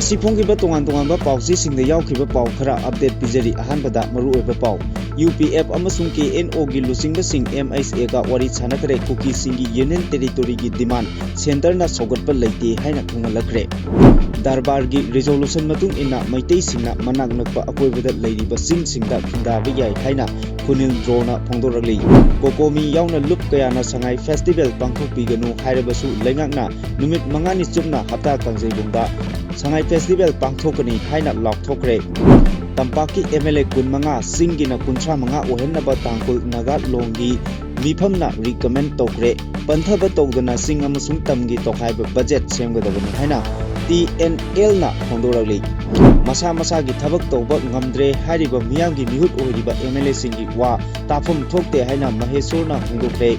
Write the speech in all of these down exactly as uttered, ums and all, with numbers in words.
ꯉꯁꯤ ꯐꯣꯡꯈꯤꯕ ꯇꯣꯉꯥꯟ ꯇꯣꯉꯥꯟꯕ ꯄꯥꯎꯆꯦꯁꯤꯡꯗ ꯌꯥꯎꯈꯤꯕ ꯄꯥꯎ ꯈꯔ ꯑꯞꯗꯦꯠ ꯄꯤꯖꯔꯤ꯫ ꯑꯍꯥꯟꯕꯗ ꯃꯔꯨꯑꯣꯏꯕ ꯄꯥꯎ, ꯌꯨ ꯄꯤ ꯑꯦꯐ ꯑꯃꯁꯨꯡ ꯀꯦ ꯑꯦꯟ ꯑꯣꯒꯤ ꯂꯨꯆꯤꯡꯕꯁꯤꯡ ꯑꯦꯝ ꯑꯩꯆ ꯑꯦꯒ ꯋꯥꯔꯤ ꯁꯥꯟꯅꯈ꯭ꯔꯦ꯫ ꯀꯨꯀꯤꯁꯤꯡꯒꯤ ꯌꯨꯅꯤꯌꯟ ꯇꯦꯔꯤꯇꯣꯔꯤꯒꯤ ꯗꯤꯃꯥꯟ ꯁꯦꯟꯇꯔꯅ ꯁꯧꯒꯠꯄ ꯂꯩꯇꯦ ꯍꯥꯏꯅ ꯈꯪꯍꯜꯂꯛꯈ꯭ꯔꯦ꯫ ꯗꯔꯕꯥꯔꯒꯤ ꯔꯤꯖꯣꯂꯨꯁꯟ ꯃꯇꯨꯡ ꯏꯟꯅ ꯃꯩꯇꯩꯁꯤꯡꯅ ꯃꯅꯥꯛ ꯅꯛꯄ ꯑꯀꯣꯏꯕꯗ ꯂꯩꯔꯤꯕ ꯆꯤꯡꯁꯤꯡꯗ ꯈꯨꯟꯗꯥꯕ ꯌꯥꯏ ꯍꯥꯏꯅ ꯈꯨꯅꯤꯜ ꯗ꯭ꯔꯣꯅ ꯐꯣꯡꯗꯣꯔꯛꯂꯤ꯫ ꯀꯣꯀꯣꯃꯤ ꯌꯥꯎꯅ ꯂꯨꯞ ꯀꯌꯥꯅ ꯁꯉꯥꯏ ꯐꯦꯁꯇꯤꯚꯦꯜ ꯄꯥꯡꯊꯣꯛꯄꯤꯒꯅꯨ ꯍꯥꯏꯔꯕꯁꯨ ꯂꯩꯉꯥꯛꯅ ꯅꯨꯃꯤꯠ ꯃꯉꯥꯅꯤ ꯆꯨꯞꯅ ꯍꯞꯇꯥ ꯀꯥꯡꯖꯩꯕꯨꯡꯗ ꯁꯉꯥꯏ ꯐꯦꯁꯇꯤꯚꯦꯜ ꯄꯥꯡꯊꯣꯛꯀꯅꯤ ꯍꯥꯏꯅ ꯂꯥꯎꯊꯣꯛꯈ꯭ꯔꯦ꯫ ꯇꯝꯄꯥꯛꯀꯤ ꯑꯦꯝ ꯑꯦꯜ ꯑꯦ ꯀꯨꯟꯃꯉꯥ ꯆꯤꯡꯒꯤꯅ ꯀꯨꯟꯊ꯭ꯔꯥ ꯃꯉꯥ ꯑꯣꯏꯍꯟꯅꯕ ꯇꯥꯡꯈꯨꯜ ꯅꯥꯒꯥ ꯂꯣꯡꯒꯤ ꯃꯤꯐꯝꯅ ꯔꯤꯀꯃꯦꯟ ꯇꯧꯈ꯭ꯔꯦ꯫ ꯄꯟꯊꯕ ꯇꯧꯗꯅ ꯆꯤꯡ ꯑꯃꯁꯨꯡ ꯇꯝꯒꯤ ꯇꯣꯈꯥꯏꯕ ꯕꯖꯦꯠ ꯁꯦꯝꯒꯗꯕꯅꯤ ꯍꯥꯏꯅ ꯇꯤ ꯑꯦꯟ ꯑꯦꯜꯅ ꯐꯣꯡꯗꯣꯔꯛꯂꯤ꯫ ꯃꯁꯥ ꯃꯁꯥꯒꯤ ꯊꯕꯛ ꯇꯧꯕ ꯉꯝꯗ꯭ꯔꯦ ꯍꯥꯏꯔꯤꯕ ꯃꯤꯌꯥꯝꯒꯤ ꯃꯤꯍꯨꯠ ꯑꯣꯏꯔꯤꯕ ꯑꯦꯝ ꯑꯦꯜ ꯑꯦꯁꯤꯡꯒꯤ ꯋꯥ ꯇꯥꯐꯝ ꯊꯣꯛꯇꯦ ꯍꯥꯏꯅ ꯃꯍꯦꯁꯣꯔꯅ ꯐꯣꯡꯗꯣꯛꯈ꯭ꯔꯦ꯫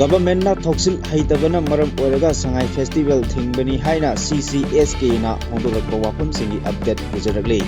ꯒꯚꯔꯟꯃꯦꯟꯠꯅ ꯊꯧꯁꯤꯜ ꯍꯩꯇꯕꯅ ꯃꯔꯝ ꯑꯣꯏꯔꯒ ꯁꯉꯥꯏ ꯐꯦꯁꯇꯤꯚꯦꯜ ꯊꯤꯡꯕꯅꯤ ꯍꯥꯏꯅ ꯁꯤ ꯁꯤ ꯑꯦꯁ ꯀꯦꯅ ꯐꯣꯡꯗꯣꯔꯛꯄ ꯋꯥꯐꯝꯁꯤꯡꯒꯤ ꯑꯞꯗꯦꯠ ꯄꯨꯖꯔꯛꯂꯤ꯫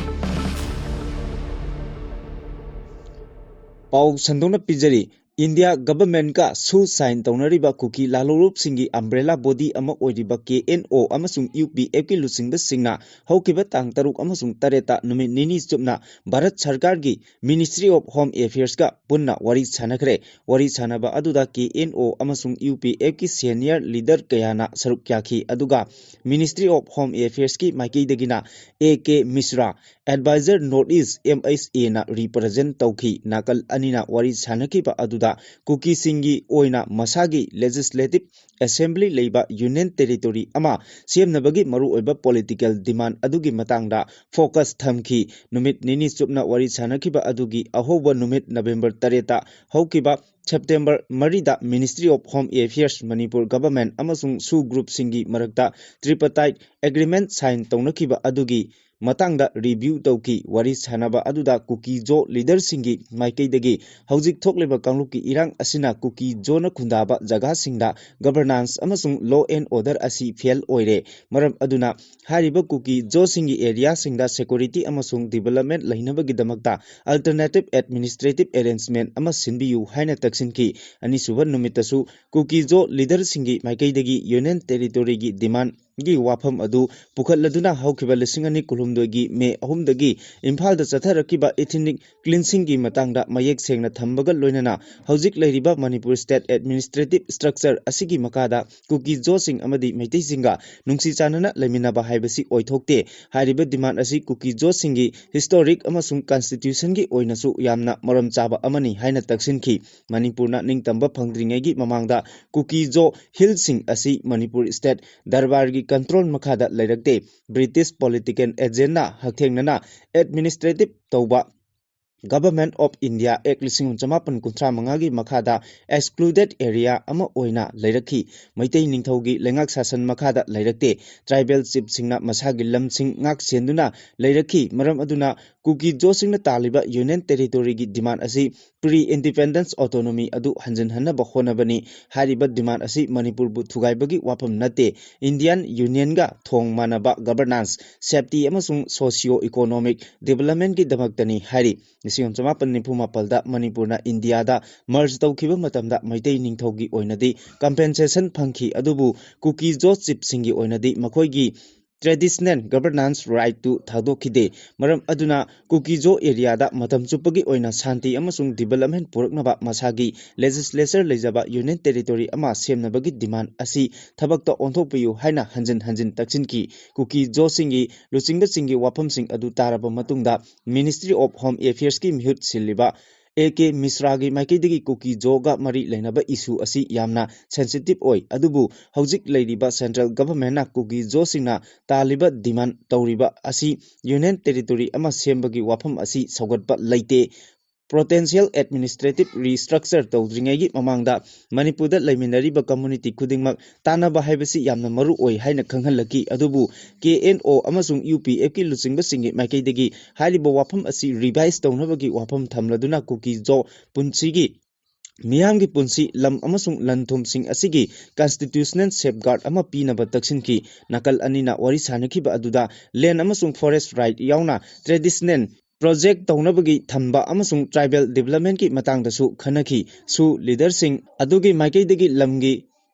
ꯄꯥꯎ ꯁꯟꯗꯣꯛꯅ ꯄꯤꯖꯔꯤ꯫ ꯏꯟꯗꯤꯌꯥ ꯒꯚꯔꯟꯃꯦꯟꯠꯀ ꯁꯨ ꯁꯥꯏꯟ ꯇꯧꯅꯔꯤꯕ ꯀꯨꯀꯤ ꯂꯥꯂꯣꯡꯂꯨꯞꯁꯤꯡꯒꯤ ꯑꯝꯕ꯭ꯔꯦꯂꯥ ꯕꯣꯗꯤ ꯑꯃ ꯑꯣꯏꯔꯤꯕ ꯀꯦ ꯑꯦꯟ ꯑꯣ ꯑꯃꯁꯨꯡ ꯌꯨ ꯄꯤ ꯑꯦꯐꯀꯤ ꯂꯨꯆꯤꯡꯕꯁꯤꯡꯅ ꯍꯧꯈꯤꯕ ꯇꯥꯡ ꯇꯔꯨꯛ ꯑꯃꯁꯨꯡ ꯇꯔꯦꯠꯇ ꯅꯨꯃꯤꯠ ꯅꯤꯅꯤ ꯆꯨꯞꯅ ꯚꯥꯔꯠ ꯁꯔꯀꯥꯔꯒꯤ ꯃꯤꯅꯤꯁꯇ꯭ꯔꯤ ꯑꯣꯐ ꯍꯣꯝ ꯑꯦꯐꯤꯌꯔꯁꯀ ꯄꯨꯟꯅ ꯋꯥꯔꯤ ꯁꯥꯟꯅꯈ꯭ꯔꯦ꯫ ꯋꯥꯔꯤ ꯁꯥꯟꯅꯕ ꯑꯗꯨꯗ ꯀꯦ ꯑꯦꯟ ꯑꯣ ꯑꯃꯁꯨꯡ ꯌꯨ ꯄꯤ ꯑꯦꯐꯀꯤ ꯁꯦꯅꯤꯌꯔ ꯂꯤꯗꯔ ꯀꯌꯥꯅ ꯁꯔꯨꯛ ꯌꯥꯈꯤ꯫ ꯑꯗꯨꯒ ꯃꯤꯅꯤꯁꯇ꯭ꯔꯤ ꯑꯣꯐ ꯍꯣꯝ ꯑꯦꯐꯤꯌꯔꯁꯀꯤ ꯃꯥꯏꯀꯩꯗꯒꯤꯅ A K Mishra, adviser north east M H ꯑꯦꯅ ꯔꯤꯄ꯭ꯔꯖꯦꯟꯠ ꯇꯧꯈꯤ꯫ ꯅꯥꯀꯜ ꯑꯅꯤꯅ ꯋꯥꯔꯤ ꯁꯥꯟꯅꯈꯤꯕ ꯑꯗꯨꯗ ꯀꯨꯀꯤꯁꯤꯡꯒꯤ ꯑꯣꯏꯅ ꯃꯁꯥꯒꯤ ꯂꯦꯖꯤꯁꯂꯦꯇꯤꯚ ꯑꯦꯁꯦꯝꯕ꯭ꯂꯤ ꯂꯩꯕ ꯌꯨꯅꯤꯌꯟ ꯇꯦꯔꯤꯇꯣꯔꯤ ꯑꯃ ꯁꯦꯝꯅꯕꯒꯤ ꯃꯔꯨꯑꯣꯏꯕ ꯄꯣꯂꯤꯇꯤꯀꯦꯜ ꯗꯤꯃꯥꯟ ꯑꯗꯨꯒꯤ ꯃꯇꯥꯡꯗ ꯐꯣꯀꯁ ꯊꯝꯈꯤ꯫ ꯅꯨꯃꯤꯠ ꯅꯤꯅꯤ ꯆꯨꯞꯅ ꯋꯥꯔꯤ ꯁꯥꯟꯅꯈꯤꯕ ꯑꯗꯨꯒꯤ ꯑꯍꯧꯕ ꯅꯨꯃꯤꯠ ꯅꯕꯦꯝꯕꯔ ꯇꯔꯦꯠꯇ ꯍꯧꯈꯤꯕ ꯁꯦꯞꯇꯦꯝꯕꯔ ꯃꯔꯤꯗ ministry of home affairs Manipur government ꯑꯃꯁꯨꯡ ꯁꯨ ꯒ꯭ꯔꯨꯞꯁꯤꯡꯒꯤ ꯃꯔꯛꯇ ꯇ꯭ꯔꯤꯄꯇꯥꯏꯠ ꯑꯦꯒ꯭ꯔꯤꯃꯦꯟꯠ ꯁꯥꯏꯟ ꯇꯧꯅꯈꯤꯕ ꯑꯗꯨꯒꯤ ꯃꯇꯥꯡꯗ ꯔꯤꯚ꯭ꯌꯨ ꯇꯧꯈꯤ꯫ ꯋꯥꯔꯤ ꯁꯥꯟꯅꯕ ꯑꯗꯨꯗ ꯀꯨꯀꯤ ꯖꯣ ꯂꯤꯗꯔꯁꯤꯡꯒꯤ ꯃꯥꯏꯀꯩꯗꯒꯤ ꯍꯧꯖꯤꯛ ꯊꯣꯛꯂꯤꯕ ꯀꯥꯡꯂꯨꯞꯀꯤ ꯏꯔꯥꯡ ꯑꯁꯤꯅ ꯀꯨꯀꯤ ꯖꯣꯅ ꯈꯨꯟꯗꯥꯕ ꯖꯒꯥꯁꯤꯡꯗ ꯒꯚꯔꯅꯥꯟꯁ ꯑꯃꯁꯨꯡ ꯂꯣ ꯑꯦꯟ ꯑꯣꯔꯗꯔ ꯑꯁꯤ ꯐꯦꯜ ꯑꯣꯏꯔꯦ꯫ ꯃꯔꯝ ꯑꯗꯨꯅ ꯍꯥꯏꯔꯤꯕ ꯀꯨꯀꯤ ꯖꯣꯁꯤꯡꯒꯤ ꯑꯦꯔꯤꯌꯥꯁꯤꯡꯗ ꯁꯦꯀ꯭ꯌꯨꯔꯤꯇꯤ ꯑꯃꯁꯨꯡ ꯗꯤꯚꯦꯂꯞꯃꯦꯟꯠ ꯂꯩꯅꯕꯒꯤꯗꯃꯛꯇ ꯑꯜꯇꯔꯅꯦꯇꯤꯚ ꯑꯦꯗꯃꯤꯅꯤꯁꯇ꯭ꯔꯦꯇꯤꯚ ꯑꯦꯔꯦꯟꯖꯃꯦꯟꯠ ꯑꯃ ꯁꯤꯟꯕꯤꯌꯨ ꯍꯥꯏꯅ ꯇꯛꯁꯤꯟꯈꯤ꯫ ꯑꯅꯤꯁꯨꯕ ꯅꯨꯃꯤꯠꯇꯁꯨ ꯀꯨꯀꯤ ꯖꯣ ꯂꯤꯗꯔꯁꯤꯡꯒꯤ ꯃꯥꯏꯀꯩꯗꯒꯤ ꯌꯨꯅꯤꯌꯟ ꯇꯦꯔꯤꯇꯣꯔꯤꯒꯤ ꯗꯤꯃꯥꯟ ꯒꯤ ꯋꯥꯐꯝ ꯑꯗꯨ ꯄꯨꯈꯠꯂꯗꯨꯅ ꯍꯧꯈꯤꯕ ꯂꯤꯁꯤꯡ ꯑꯅꯤ ꯀꯨꯟꯍꯨꯝꯗꯣꯏꯒꯤ ꯃꯦ ꯑꯍꯨꯝꯗꯒꯤ ꯏꯝꯐꯥꯜꯗ ꯆꯠꯊꯔꯛꯈꯤꯕ ethnic cleansingꯒꯤ ꯃꯇꯥꯡꯗ ꯃꯌꯦꯛ ꯁꯦꯡꯅ ꯊꯝꯕꯒ ꯂꯣꯏꯅꯅ ꯍꯧꯖꯤꯛ ꯂꯩꯔꯤꯕ ꯃꯅꯤꯄꯨꯔ state administrative structure ꯑꯁꯤꯒꯤ ꯃꯈꯥꯗ ꯀꯨꯀꯤ ꯖꯣꯁꯤꯡ ꯑꯃꯗꯤ ꯃꯩꯇꯩꯁꯤꯡꯒ ꯅꯨꯡꯁꯤ ꯆꯥꯟꯅꯅ ꯂꯩꯃꯤꯟꯅꯕ ꯍꯥꯏꯕꯁꯤ ꯑꯣꯏꯊꯣꯛꯇꯦ꯫ ꯍꯥꯏꯔꯤꯕ demand ꯑꯁꯤ ꯀꯨꯀꯤ ꯖꯣꯁꯤꯡꯒꯤ historic ꯑꯃꯁꯨꯡ constitutionꯒꯤ ꯑꯣꯏꯅꯁꯨ ꯌꯥꯝꯅ ꯃꯔꯝ ꯆꯥꯕ ꯑꯃꯅꯤ ꯍꯥꯏꯅ ꯇꯛꯁꯤꯟꯈꯤ꯫ ꯃꯅꯤꯄꯨꯔꯅ ꯅꯤꯡꯇꯝꯕ ꯐꯪꯗ꯭ꯔꯤꯉꯩꯒꯤ ꯃꯃꯥꯡꯗ ꯀꯨꯀꯤ ꯖꯣ hillꯁꯤꯡ ꯑꯁꯤ ꯃꯅꯤꯄꯨꯔ state ꯗꯔꯕꯥꯔꯒꯤ control ꯃꯈꯥꯗ ꯂꯩꯔꯛꯇꯦ꯫ British political agentꯅ ꯍꯛꯊꯦꯡꯅꯅ administrative ꯇꯧꯕ Government of India Act ꯂꯤꯁꯤꯡ ꯑꯃ ꯆꯃꯥꯄꯟ ꯀꯨꯟꯊ꯭ꯔꯥ ꯃꯉꯥꯒꯤ ꯃꯈꯥꯗ excluded area ꯑꯃ ꯑꯣꯏꯅ ꯂꯩꯔꯛꯈꯤ꯫ ꯃꯩꯇꯩ ꯅꯤꯡꯊꯧꯒꯤ ꯂꯩꯉꯥꯛ ꯁꯥꯁꯟ ꯃꯈꯥꯗ ꯂꯩꯔꯛꯇꯦ꯫ Tribal chiefꯁꯤꯡꯅ ꯃꯁꯥꯒꯤ ꯂꯝꯁꯤꯡ ꯉꯥꯛ ꯁꯦꯟꯗꯨꯅ ꯂꯩꯔꯛꯈꯤ꯫ ꯃꯔꯝ ꯑꯗꯨꯅ ꯀꯨꯀꯤ ꯖꯣꯁꯤꯡꯅ ꯇꯥꯜꯂꯤꯕ Union Territoryꯒꯤ demand ꯑꯁꯤ pre-independence autonomy ꯑꯗꯨ ꯍꯟꯖꯤꯟꯍꯟꯅꯕ ꯍꯣꯠꯅꯕꯅꯤ꯫ ꯍꯥꯏꯔꯤꯕ demand ꯑꯁꯤ ꯃꯅꯤꯄꯨꯔꯕꯨ ꯊꯨꯒꯥꯏꯕꯒꯤ ꯋꯥꯐꯝ ꯅꯠꯇꯦ꯫ Indian Unionꯒ ꯊꯣꯡ ꯃꯥꯟꯅꯕ governance, safety ꯑꯃꯁꯨꯡ socio-economic developmentꯀꯤꯗꯃꯛꯇꯅꯤ ꯍꯥꯏꯔꯤ꯫ ꯂꯤꯁꯤꯡ ꯑꯃ ꯆꯃꯥꯄꯟ ꯅꯤꯐꯨ ꯃꯥꯄꯜꯗ ꯃꯅꯤꯄꯨꯔꯅ ꯏꯟꯗꯤꯌꯥꯗ merge ꯇꯧꯈꯤꯕ ꯃꯇꯝꯗ ꯃꯩꯇꯩ ꯅꯤꯡꯊꯧꯒꯤ ꯑꯣꯏꯅꯗꯤ compensation ꯐꯪꯈꯤ, ꯑꯗꯨꯕꯨ ꯀꯨꯀꯤ ꯖꯣ chiefꯁꯤꯡꯒꯤ ꯑꯣꯏꯅꯗꯤ ꯃꯈꯣꯏꯒꯤ traditional governance rightꯇꯨ ꯊꯥꯗꯣꯛꯈꯤꯗꯦ꯫ ꯃꯔꯝ ꯑꯗꯨꯅ ꯀꯨꯀꯤ ꯖꯣ areaꯗ ꯃꯇꯝ ꯆꯨꯞꯄꯒꯤ ꯑꯣꯏꯅ ꯁꯥꯟꯇꯤ ꯑꯃꯁꯨꯡ development ꯄꯨꯔꯛꯅꯕ ꯃꯁꯥꯒꯤ legislature ꯂꯩꯖꯕ Union Territory ꯑꯃ ꯁꯦꯝꯅꯕꯒꯤ demand ꯑꯁꯤ ꯊꯕꯛꯇ ꯑꯣꯟꯊꯣꯛꯄꯤꯌꯨ ꯍꯥꯏꯅ ꯍꯟꯖꯤꯟ ꯍꯟꯖꯤꯟ ꯇꯛꯁꯤꯟꯈꯤ꯫ ꯀꯨꯀꯤ ꯖꯣꯁꯤꯡꯒꯤ ꯂꯨꯆꯤꯡꯕꯁꯤꯡꯒꯤ ꯋꯥꯐꯝꯁꯤꯡ ꯑꯗꯨ ꯇꯥꯔꯕ ꯃꯇꯨꯡꯗ Ministry of Home Affairsꯀꯤ ꯃꯤꯍꯨꯠ ꯁꯤꯜꯂꯤꯕ ꯑꯦ ꯀꯦ ꯃꯤꯁ꯭ꯔꯥꯒꯤ ꯃꯥꯏꯀꯩꯗꯒꯤ ꯀꯨꯀꯤ ꯖꯣꯒ ꯃꯔꯤ ꯂꯩꯅꯕ issue ꯑꯁꯤ ꯌꯥꯝꯅ sensitive ꯑꯣꯏ, ꯑꯗꯨꯕꯨ ꯍꯧꯖꯤꯛ ꯂꯩꯔꯤꯕ central governmentꯅ ꯀꯨꯀꯤ ꯖꯣꯁꯤꯡꯅ ꯇꯥꯜꯂꯤꯕ demand ꯇꯧꯔꯤꯕ ꯑꯁꯤ Union Territory ꯑꯃ ꯁꯦꯝꯕꯒꯤ ꯋꯥꯐꯝ ꯑꯁꯤ ꯁꯧꯒꯠꯄ ꯂꯩꯇꯦ꯫ Potential administrative restructure ꯇꯧꯗ꯭ꯔꯤꯉꯩꯒꯤ ꯃꯃꯥꯡꯗ ꯃꯅꯤꯄꯨꯔꯗ ꯂꯩꯃꯤꯟꯅꯔꯤꯕ community ꯈꯨꯗꯤꯡꯃꯛ ꯇꯥꯟꯅꯕ ꯍꯥꯏꯕꯁꯤ ꯌꯥꯝꯅ ꯃꯔꯨ ꯑꯣꯏ ꯍꯥꯏꯅ ꯈꯪꯍꯜꯂꯛꯈꯤ꯫ ꯑꯗꯨꯕꯨ ꯀꯦ ꯑꯦꯟ ꯑꯣ ꯑꯃꯁꯨꯡ ꯌꯨ ꯄꯤ ꯑꯦꯐꯀꯤ ꯂꯨꯆꯤꯡꯕꯁꯤꯡꯒꯤ ꯃꯥꯏꯀꯩꯗꯒꯤ ꯍꯥꯏꯔꯤꯕ ꯋꯥꯐꯝ ꯑꯁꯤ revise ꯇꯧꯅꯕꯒꯤ ꯋꯥꯐꯝ ꯊꯝꯂꯗꯨꯅ ꯀꯨꯀꯤ ꯖꯣ ꯄꯨꯟꯁꯤꯒꯤ ꯃꯤꯌꯥꯝꯒꯤ ꯄꯨꯟꯁꯤ, ꯂꯝ ꯑꯃꯁꯨꯡ ꯂꯟ ꯊꯨꯝꯁꯤꯡ ꯑꯁꯤꯒꯤ constitutional safeguard ꯑꯃ ꯄꯤꯅꯕ ꯇꯛꯁꯤꯟꯈꯤ꯫ ꯅꯥꯀꯜ ꯑꯅꯤꯅ ꯋꯥꯔꯤ ꯁꯥꯅꯈꯤꯕ ꯑꯗꯨꯗ land ꯑꯃꯁꯨꯡ forest right ꯌꯥꯎꯅ traditional project ꯇꯧꯅꯕꯒꯤ ꯊꯝꯕ ꯑꯃꯁꯨꯡ tribal developmentꯀꯤ ꯃꯇꯥꯡꯗꯁꯨ ꯈꯟꯅꯈꯤ꯫ ꯁꯨ leaderꯁꯤꯡ ꯑꯗꯨꯒꯤ ꯃꯥꯏꯀꯩꯗꯒꯤ ꯂꯝꯒꯤ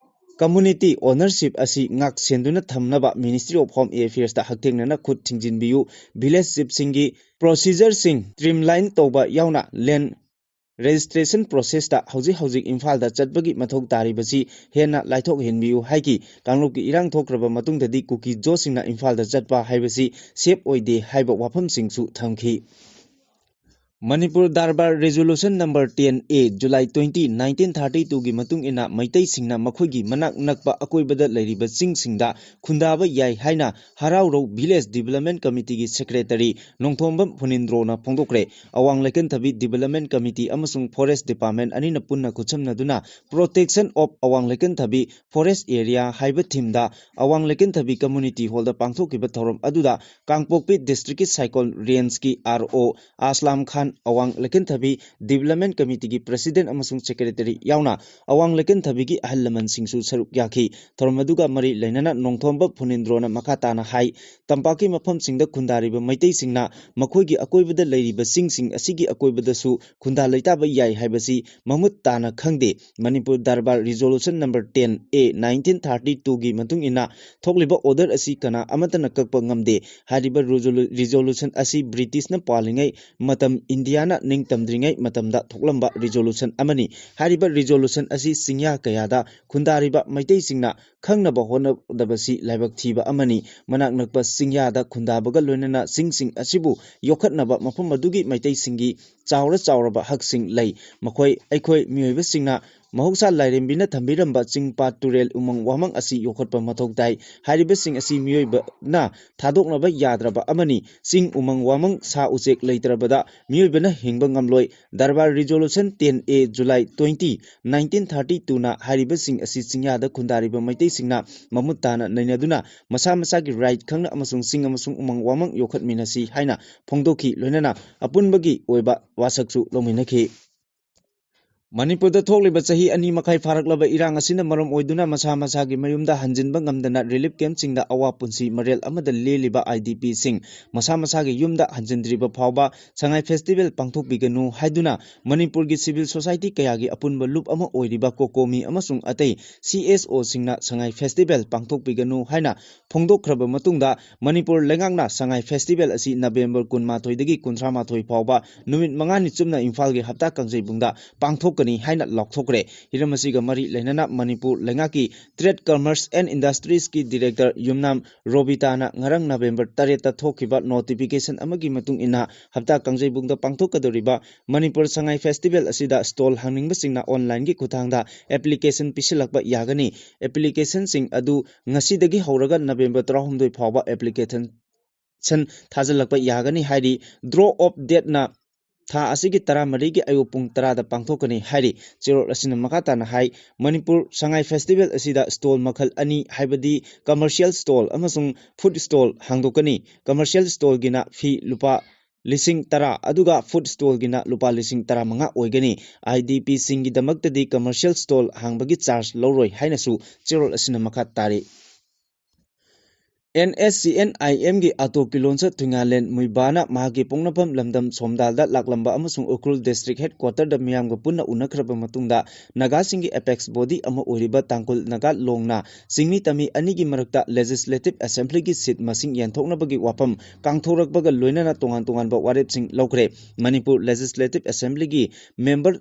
community ownership ꯑꯁꯤ ꯉꯥꯛ ꯁꯦꯟꯗꯨꯅ ꯊꯝꯅꯕ Ministry of Home Affairsꯇ ꯍꯛꯊꯦꯡꯅꯅ ꯈꯨꯠ ꯊꯤꯡꯖꯤꯟꯕꯤꯌꯨ꯫ Village chiefꯁꯤꯡꯒꯤ procedureꯁꯤꯡ streamline ꯇꯧꯕ ꯌꯥꯎꯅ land registration processꯇ ꯍꯧꯖꯤꯛ ꯍꯧꯖꯤꯛ ꯏꯝꯐꯥꯜꯗ ꯆꯠꯄꯒꯤ ꯃꯊꯧ ꯇꯥꯔꯤꯕꯁꯤ ꯍꯦꯟꯅ ꯂꯥꯏꯊꯣꯛꯍꯟꯕꯤꯌꯨ ꯍꯥꯏꯈꯤ꯫ ꯀꯥꯡꯂꯨꯞꯀꯤ ꯏꯔꯥꯡ ꯊꯣꯛꯈ꯭ꯔꯕ ꯃꯇꯨꯡꯗꯗꯤ ꯀꯨꯀꯤ ꯖꯣꯁꯤꯡꯅ ꯏꯝꯐꯥꯜꯗ ꯆꯠꯄ ꯍꯥꯏꯕꯁꯤ safe ꯑꯣꯏꯗꯦ ꯍꯥꯏꯕ ꯋꯥꯐꯝꯁꯤꯡꯁꯨ ꯊꯝꯈꯤ꯫ Manipur darbar Resolution number ten A, July twenty, nineteen thirty twoꯒꯤ ꯃꯇꯨꯡ ꯏꯟꯅ ꯃꯩꯇꯩꯁꯤꯡꯅ ꯃꯈꯣꯏꯒꯤ ꯃꯅꯥꯛ ꯅꯛꯄ ꯑꯀꯣꯏꯕꯗ ꯂꯩꯔꯤꯕ ꯆꯤꯡꯁꯤꯡꯗ ꯈꯨꯟꯗꯥꯕ ꯌꯥꯏ ꯍꯥꯏꯅ ꯍꯔꯥꯎꯔꯧ Village Development Committeeꯒꯤ Secretary ꯅꯣꯡꯊꯣꯝꯕꯝ ꯐꯨꯅꯤꯟꯗ꯭ꯔꯣꯅ ꯐꯣꯡꯗꯣꯛꯈ꯭ꯔꯦ꯫ ꯑꯋꯥꯡ ꯂꯩꯀꯟꯊꯕꯤ Development Committee ꯑꯃꯁꯨꯡ Forest Department ꯑꯅꯤꯅ ꯄꯨꯟꯅ ꯈꯨꯠꯁꯝꯅꯗꯨꯅ Protection of ꯑꯋꯥꯡ ꯂꯩꯀꯟꯊꯕꯤ Forest Area ꯍꯥꯏꯕ themeꯗ ꯑꯋꯥꯡ ꯂꯩꯀꯟꯊꯕꯤ Community Hallꯗ ꯄꯥꯡꯊꯣꯛꯈꯤꯕ ꯊꯧꯔꯝ ꯑꯗꯨꯗ ꯀꯥꯡꯄꯣꯛꯄꯤ Districtꯀꯤ ꯁꯥꯏꯀꯣꯜ Rangeꯀꯤ R O ꯑꯁꯂꯥꯝ ꯈꯥꯟ, ꯑꯋꯥꯡ ꯂꯩꯀꯟꯊꯕꯤ Development Committeeꯒꯤ President ꯑꯃꯁꯨꯡ Secretary ꯌꯥꯎꯅ ꯑꯋꯥꯡ ꯂꯩꯀꯟꯊꯕꯤꯒꯤ ꯑꯍꯜ ꯂꯃꯟꯁꯤꯡꯁꯨ ꯁꯔꯨꯛ ꯌꯥꯈꯤ꯫ ꯊꯧꯔꯝ ꯑꯗꯨꯒ ꯃꯔꯤ ꯂꯩꯅꯅ ꯅꯣꯡꯊꯣꯝꯕ ꯐꯨꯅꯤꯟꯗ꯭ꯔꯣꯅ ꯃꯈꯥ ꯇꯥꯅ ꯍꯥꯏ, ꯇꯝꯄꯥꯛꯀꯤ ꯃꯐꯝꯁꯤꯡꯗ ꯈꯨꯟꯗꯥꯔꯤꯕ ꯃꯩꯇꯩꯁꯤꯡꯅ ꯃꯈꯣꯏꯒꯤ ꯑꯀꯣꯏꯕꯗ ꯂꯩꯔꯤꯕ ꯆꯤꯡꯁꯤꯡ ꯑꯁꯤꯒꯤ ꯑꯀꯣꯏꯕꯗꯁꯨ ꯈꯨꯟꯗꯥ ꯂꯩꯇꯥꯕ ꯌꯥꯏ ꯍꯥꯏꯕꯁꯤ ꯃꯃꯨꯠ ꯇꯥꯅ ꯈꯪꯗꯦ꯫ Manipur darbar Resolution number ten A, nineteen thirty twoꯒꯤ ꯃꯇꯨꯡ ꯏꯟꯅ ꯊꯣꯛꯂꯤꯕ order ꯑꯁꯤ ꯀꯅꯥ ꯑꯃꯠꯇꯅ ꯀꯛꯄ ꯉꯝꯗꯦ꯫ ꯍꯥꯏꯔꯤꯕ resolu-, resolution ꯑꯁꯤ Britishꯅ ꯄꯥꯜꯂꯤꯉꯩ ꯃꯇꯝ, ꯏꯟꯗꯤꯌꯥꯅ ꯅꯤꯡꯇꯝꯗ꯭ꯔꯤꯉꯩ ꯃꯇꯝꯗ ꯊꯣꯛꯂꯝꯕ resolution ꯑꯃꯅꯤ꯫ ꯍꯥꯏꯔꯤꯕ resolution ꯑꯁꯤ ꯆꯤꯡꯌꯥ ꯀꯌꯥꯗ ꯈꯨꯟꯗꯥꯔꯤꯕ ꯃꯩꯇꯩꯁꯤꯡꯅ ꯈꯪꯅꯕ ꯍꯣꯠꯅꯗꯕꯁꯤ ꯂꯥꯏꯕꯛ ꯊꯤꯕ ꯑꯃꯅꯤ꯫ ꯃꯅꯥꯛ ꯅꯛꯄ ꯆꯤꯡꯌꯥꯗ ꯈꯨꯟꯗꯥꯕꯒ ꯂꯣꯏꯅꯅ ꯆꯤꯡꯁꯤꯡ ꯑꯁꯤꯕꯨ ꯌꯣꯛꯈꯠꯅꯕ ꯃꯐꯝ ꯑꯗꯨꯒꯤ ꯃꯩꯇꯩꯁꯤꯡꯒꯤ ꯆꯥꯎꯔ ꯆꯥꯎꯔꯕ ꯍꯛꯁꯤꯡ ꯂꯩ꯫ ꯃꯈꯣꯏ ꯑꯩꯈꯣꯏ ꯃꯤꯑꯣꯏꯕꯁꯤꯡꯅ ꯃꯍꯧꯁꯥ ꯂꯥꯏꯔꯦꯝꯕꯤꯅ ꯊꯝꯕꯤꯔꯝꯕ ꯆꯤꯡ, ꯄꯥꯠ, ꯇꯨꯔꯦꯜ, ꯎꯃꯪ ꯋꯥꯃꯪ ꯑꯁꯤ ꯌꯣꯛꯈꯠꯄ ꯃꯊꯧ ꯇꯥꯏ꯫ ꯍꯥꯏꯔꯤꯕꯁꯤꯡ ꯑꯁꯤ ꯃꯤꯑꯣꯏꯕꯅ ꯊꯥꯗꯣꯛꯅꯕ ꯌꯥꯗ꯭ꯔꯕ ꯑꯃꯅꯤ꯫ ꯆꯤꯡ, ꯎꯃꯪ ꯋꯥꯃꯪ, ꯁꯥ ꯎꯆꯦꯛ ꯂꯩꯇ꯭ꯔꯕꯗ ꯃꯤꯑꯣꯏꯕꯅ ꯍꯤꯡꯕ ꯉꯝꯂꯣꯏ꯫ Darbar Resolution ten A, July twenty, nineteen thirty twoꯅ ꯍꯥꯏꯔꯤꯕꯁꯤꯡ ꯑꯁꯤ ꯆꯤꯡꯌꯥꯗ ꯈꯨꯟꯗꯥꯔꯤꯕ ꯃꯩꯇꯩꯁꯤꯡꯅ ꯃꯃꯨꯠ ꯇꯥꯅ ꯅꯩꯅꯗꯨꯅ ꯃꯁꯥ ꯃꯁꯥꯒꯤ right ꯈꯪꯅ ꯑꯃꯁꯨꯡ ꯆꯤꯡ ꯑꯃꯁꯨꯡ ꯎꯃꯪ ꯋꯥꯃꯪ ꯌꯣꯛꯈꯠꯃꯤꯟꯅꯁꯤ ꯍꯥꯏꯅ ꯐꯣꯡꯗꯣꯛꯈꯤ꯫ ꯂꯣꯏꯅꯅ ꯑꯄꯨꯟꯕꯒꯤ ꯑꯣꯏꯕ ꯋꯥꯁꯛꯁꯨ ꯂꯧꯃꯤꯟꯅꯈꯤ꯫ ꯃꯅꯤꯄꯨꯔꯗ ꯊꯣꯛꯂꯤꯕ ꯆꯍꯤ ꯑꯅꯤ ꯃꯈꯥꯏ ꯐꯥꯔꯛꯂꯕ ꯏꯔꯥꯡ ꯑꯁꯤꯅ ꯃꯔꯝ ꯑꯣꯏꯗꯨꯅ ꯃꯁꯥ ꯃꯁꯥꯒꯤ ꯃꯌꯨꯝꯗ ꯍꯟꯖꯤꯟꯕ ꯉꯝꯗꯅ relief camp ꯁꯤꯡꯗ ꯑꯋꯥ ꯄꯨꯟꯁꯤ ꯃꯔꯦꯜ ꯑꯃꯗ ꯂꯦꯜꯂꯤꯕ I D P ꯁꯤꯡ ꯃꯁꯥ ꯃꯁꯥꯒꯤ ꯌꯨꯝꯗ ꯍꯟꯖꯤꯟꯗ꯭ꯔꯤꯕ ꯐꯥꯎꯕ ꯁꯉꯥꯏ festival ꯄꯥꯡꯊꯣꯛꯄꯤꯒꯅꯨ ꯍꯥꯏꯗꯨꯅ ꯃꯅꯤꯄꯨꯔꯒꯤ civil society ꯀꯌꯥꯒꯤ ꯑꯄꯨꯟꯕ ꯂꯨꯞ ꯑꯃ ꯑꯣꯏꯔꯤꯕ COCOMI ꯑꯃꯁꯨꯡ ꯑꯇꯩ C S O ꯁꯤꯡꯅ ꯁꯉꯥꯏ festival ꯄꯥꯡꯊꯣꯛꯄꯤꯒꯅꯨ ꯍꯥꯏꯅ ꯐꯣꯡꯗꯣꯛꯈ꯭ꯔꯕ ꯃꯇꯨꯡꯗ, ꯃꯅꯤꯄꯨꯔ ꯂꯩꯉꯥꯛꯅ ꯁꯉꯥꯏ festival ꯑꯁꯤ November ꯀꯨꯟꯃꯥꯊꯣꯏꯗꯒꯤ ꯀꯨꯟꯊ꯭ꯔꯥ ꯃꯥꯊꯣꯏ ꯐꯥꯎꯕ ꯅꯨꯃꯤꯠ ꯃꯉꯥꯅꯤ ꯆꯨꯞꯅ ꯏꯝꯐꯥꯜꯒꯤ ꯍꯞꯇꯥ ꯀꯥꯡꯖꯩꯕꯨꯡꯗ ꯄꯥꯡꯊꯣꯛꯀꯅꯤ ꯍꯥꯏꯅ ꯂꯥꯎꯊꯣꯛꯈ꯭ꯔꯦ꯫ ꯍꯤꯔꯝ ꯑꯁꯤꯒ ꯃꯔꯤ ꯂꯩꯅꯅ ꯃꯅꯤꯄꯨꯔ ꯂꯩꯉꯥꯛꯀꯤ Trade, Commerce and Industries ꯀꯤ director ꯌꯨꯝꯅꯥꯝ ꯔꯣꯕꯤꯇꯥꯅ ꯉꯔꯥꯡ November ꯇꯔꯦꯠꯇ ꯊꯣꯛꯈꯤꯕ notification ꯑꯃꯒꯤ ꯃꯇꯨꯡ ꯏꯟꯅ, ꯍꯞꯇꯥ ꯀꯥꯡꯖꯩꯕꯨꯡꯗ ꯄꯥꯡꯊꯣꯛꯀꯗꯧꯔꯤꯕ ꯃꯅꯤꯄꯨꯔ ꯁꯉꯥꯏ festival ꯑꯁꯤꯗ stall ꯍꯥꯡꯅꯤꯡꯕꯁꯤꯡꯅ online ꯒꯤ ꯈꯨꯠꯊꯥꯡꯗ application ꯄꯤꯁꯤꯜꯂꯛꯄ ꯌꯥꯒꯅꯤ꯫ Application ꯁꯤꯡ ꯑꯗꯨ ꯉꯁꯤꯗꯒꯤ ꯍꯧꯔꯒ November ꯇꯔꯥꯍꯨꯝꯗꯣꯏ ꯐꯥꯎꯕ application ꯊꯥꯖꯤꯜꯂꯛꯄ ꯌꯥꯒꯅꯤ ꯍꯥꯏꯔꯤ꯫ Draw of date ꯅ ꯊꯥ ꯑꯁꯤꯒꯤ ꯇꯔꯥꯃꯔꯤꯒꯤ ꯑꯌꯨꯛ ꯄꯨꯡ ꯇꯔꯥꯗ ꯄꯥꯡꯊꯣꯛꯀꯅꯤ ꯍꯥꯏꯔꯤ꯫ ꯆꯦꯔꯣꯜ ꯑꯁꯤꯅ ꯃꯈꯥ ꯇꯥꯅ ꯍꯥꯏ, ꯃꯅꯤꯄꯨꯔ ꯁꯉꯥꯏ festival ꯑꯁꯤꯗ stall ꯃꯈꯜ ꯑꯅꯤ, ꯍꯥꯏꯕꯗꯤ commercial stall ꯑꯃꯁꯨꯡ food stall ꯍꯥꯡꯗꯣꯛꯀꯅꯤ꯫ Commercial stall ꯒꯤꯅ fee ꯂꯨꯄꯥ ꯂꯤꯁꯤꯡ ꯇꯔꯥ, ꯑꯗꯨꯒ food stall ꯒꯤꯅ ꯂꯨꯄꯥ ꯂꯤꯁꯤꯡ ꯇꯔꯥꯃꯉꯥ ꯑꯣꯏꯒꯅꯤ꯫ I D P ꯁꯤꯡꯒꯤꯗꯃꯛꯇꯗꯤ commercial stall ꯍꯥꯡꯕꯒꯤ charge ꯂꯧꯔꯣꯏ ꯍꯥꯏꯅꯁꯨ ꯆꯦꯔꯣꯜ ꯑꯁꯤꯅ ꯃꯈꯥ ꯇꯥꯔꯤ꯫ N S C N I M ꯒꯤ ꯑꯇꯣ ꯀꯤꯂꯣꯟꯆꯠ ꯊꯨꯉꯥꯂꯦꯟ ꯃꯨꯏꯕꯥꯅ ꯃꯍꯥꯛꯀꯤ ꯄꯣꯛꯅꯐꯝ ꯂꯝꯗꯝ ꯁꯣꯝꯗꯥꯜꯗ ꯂꯥꯛꯂꯝꯕ ꯑꯃꯁꯨꯡ ꯎꯈ꯭ꯔꯨꯜ district headquarter ꯗ ꯃꯤꯌꯥꯝꯒ ꯄꯨꯟꯅ ꯎꯅꯈ꯭ꯔꯕ ꯃꯇꯨꯡꯗ, ꯅꯥꯒꯥꯁꯤꯡꯒꯤ apex body ꯑꯃ ꯑꯣꯏꯔꯤꯕ ꯇꯥꯡꯈꯨꯜ ꯅꯥꯒꯥ ꯂꯣꯡꯅ ꯆꯤꯡꯃꯤ ꯇꯝꯃꯤ ꯑꯅꯤꯒꯤ ꯃꯔꯛꯇ legislative assembly ꯒꯤ seat ꯃꯁꯤꯡ ꯌꯦꯟꯊꯣꯛꯅꯕꯒꯤ ꯋꯥꯐꯝ ꯀꯥꯡꯊꯣꯔꯛꯄꯒ ꯂꯣꯏꯅꯅ ꯇꯣꯉꯥꯟ ꯇꯣꯉꯥꯟꯕ ꯋꯥꯔꯦꯞꯁꯤꯡ ꯂꯧꯈ꯭ꯔꯦ꯫ ꯃꯅꯤꯄꯨꯔ Legislative Assembly ꯒꯤ member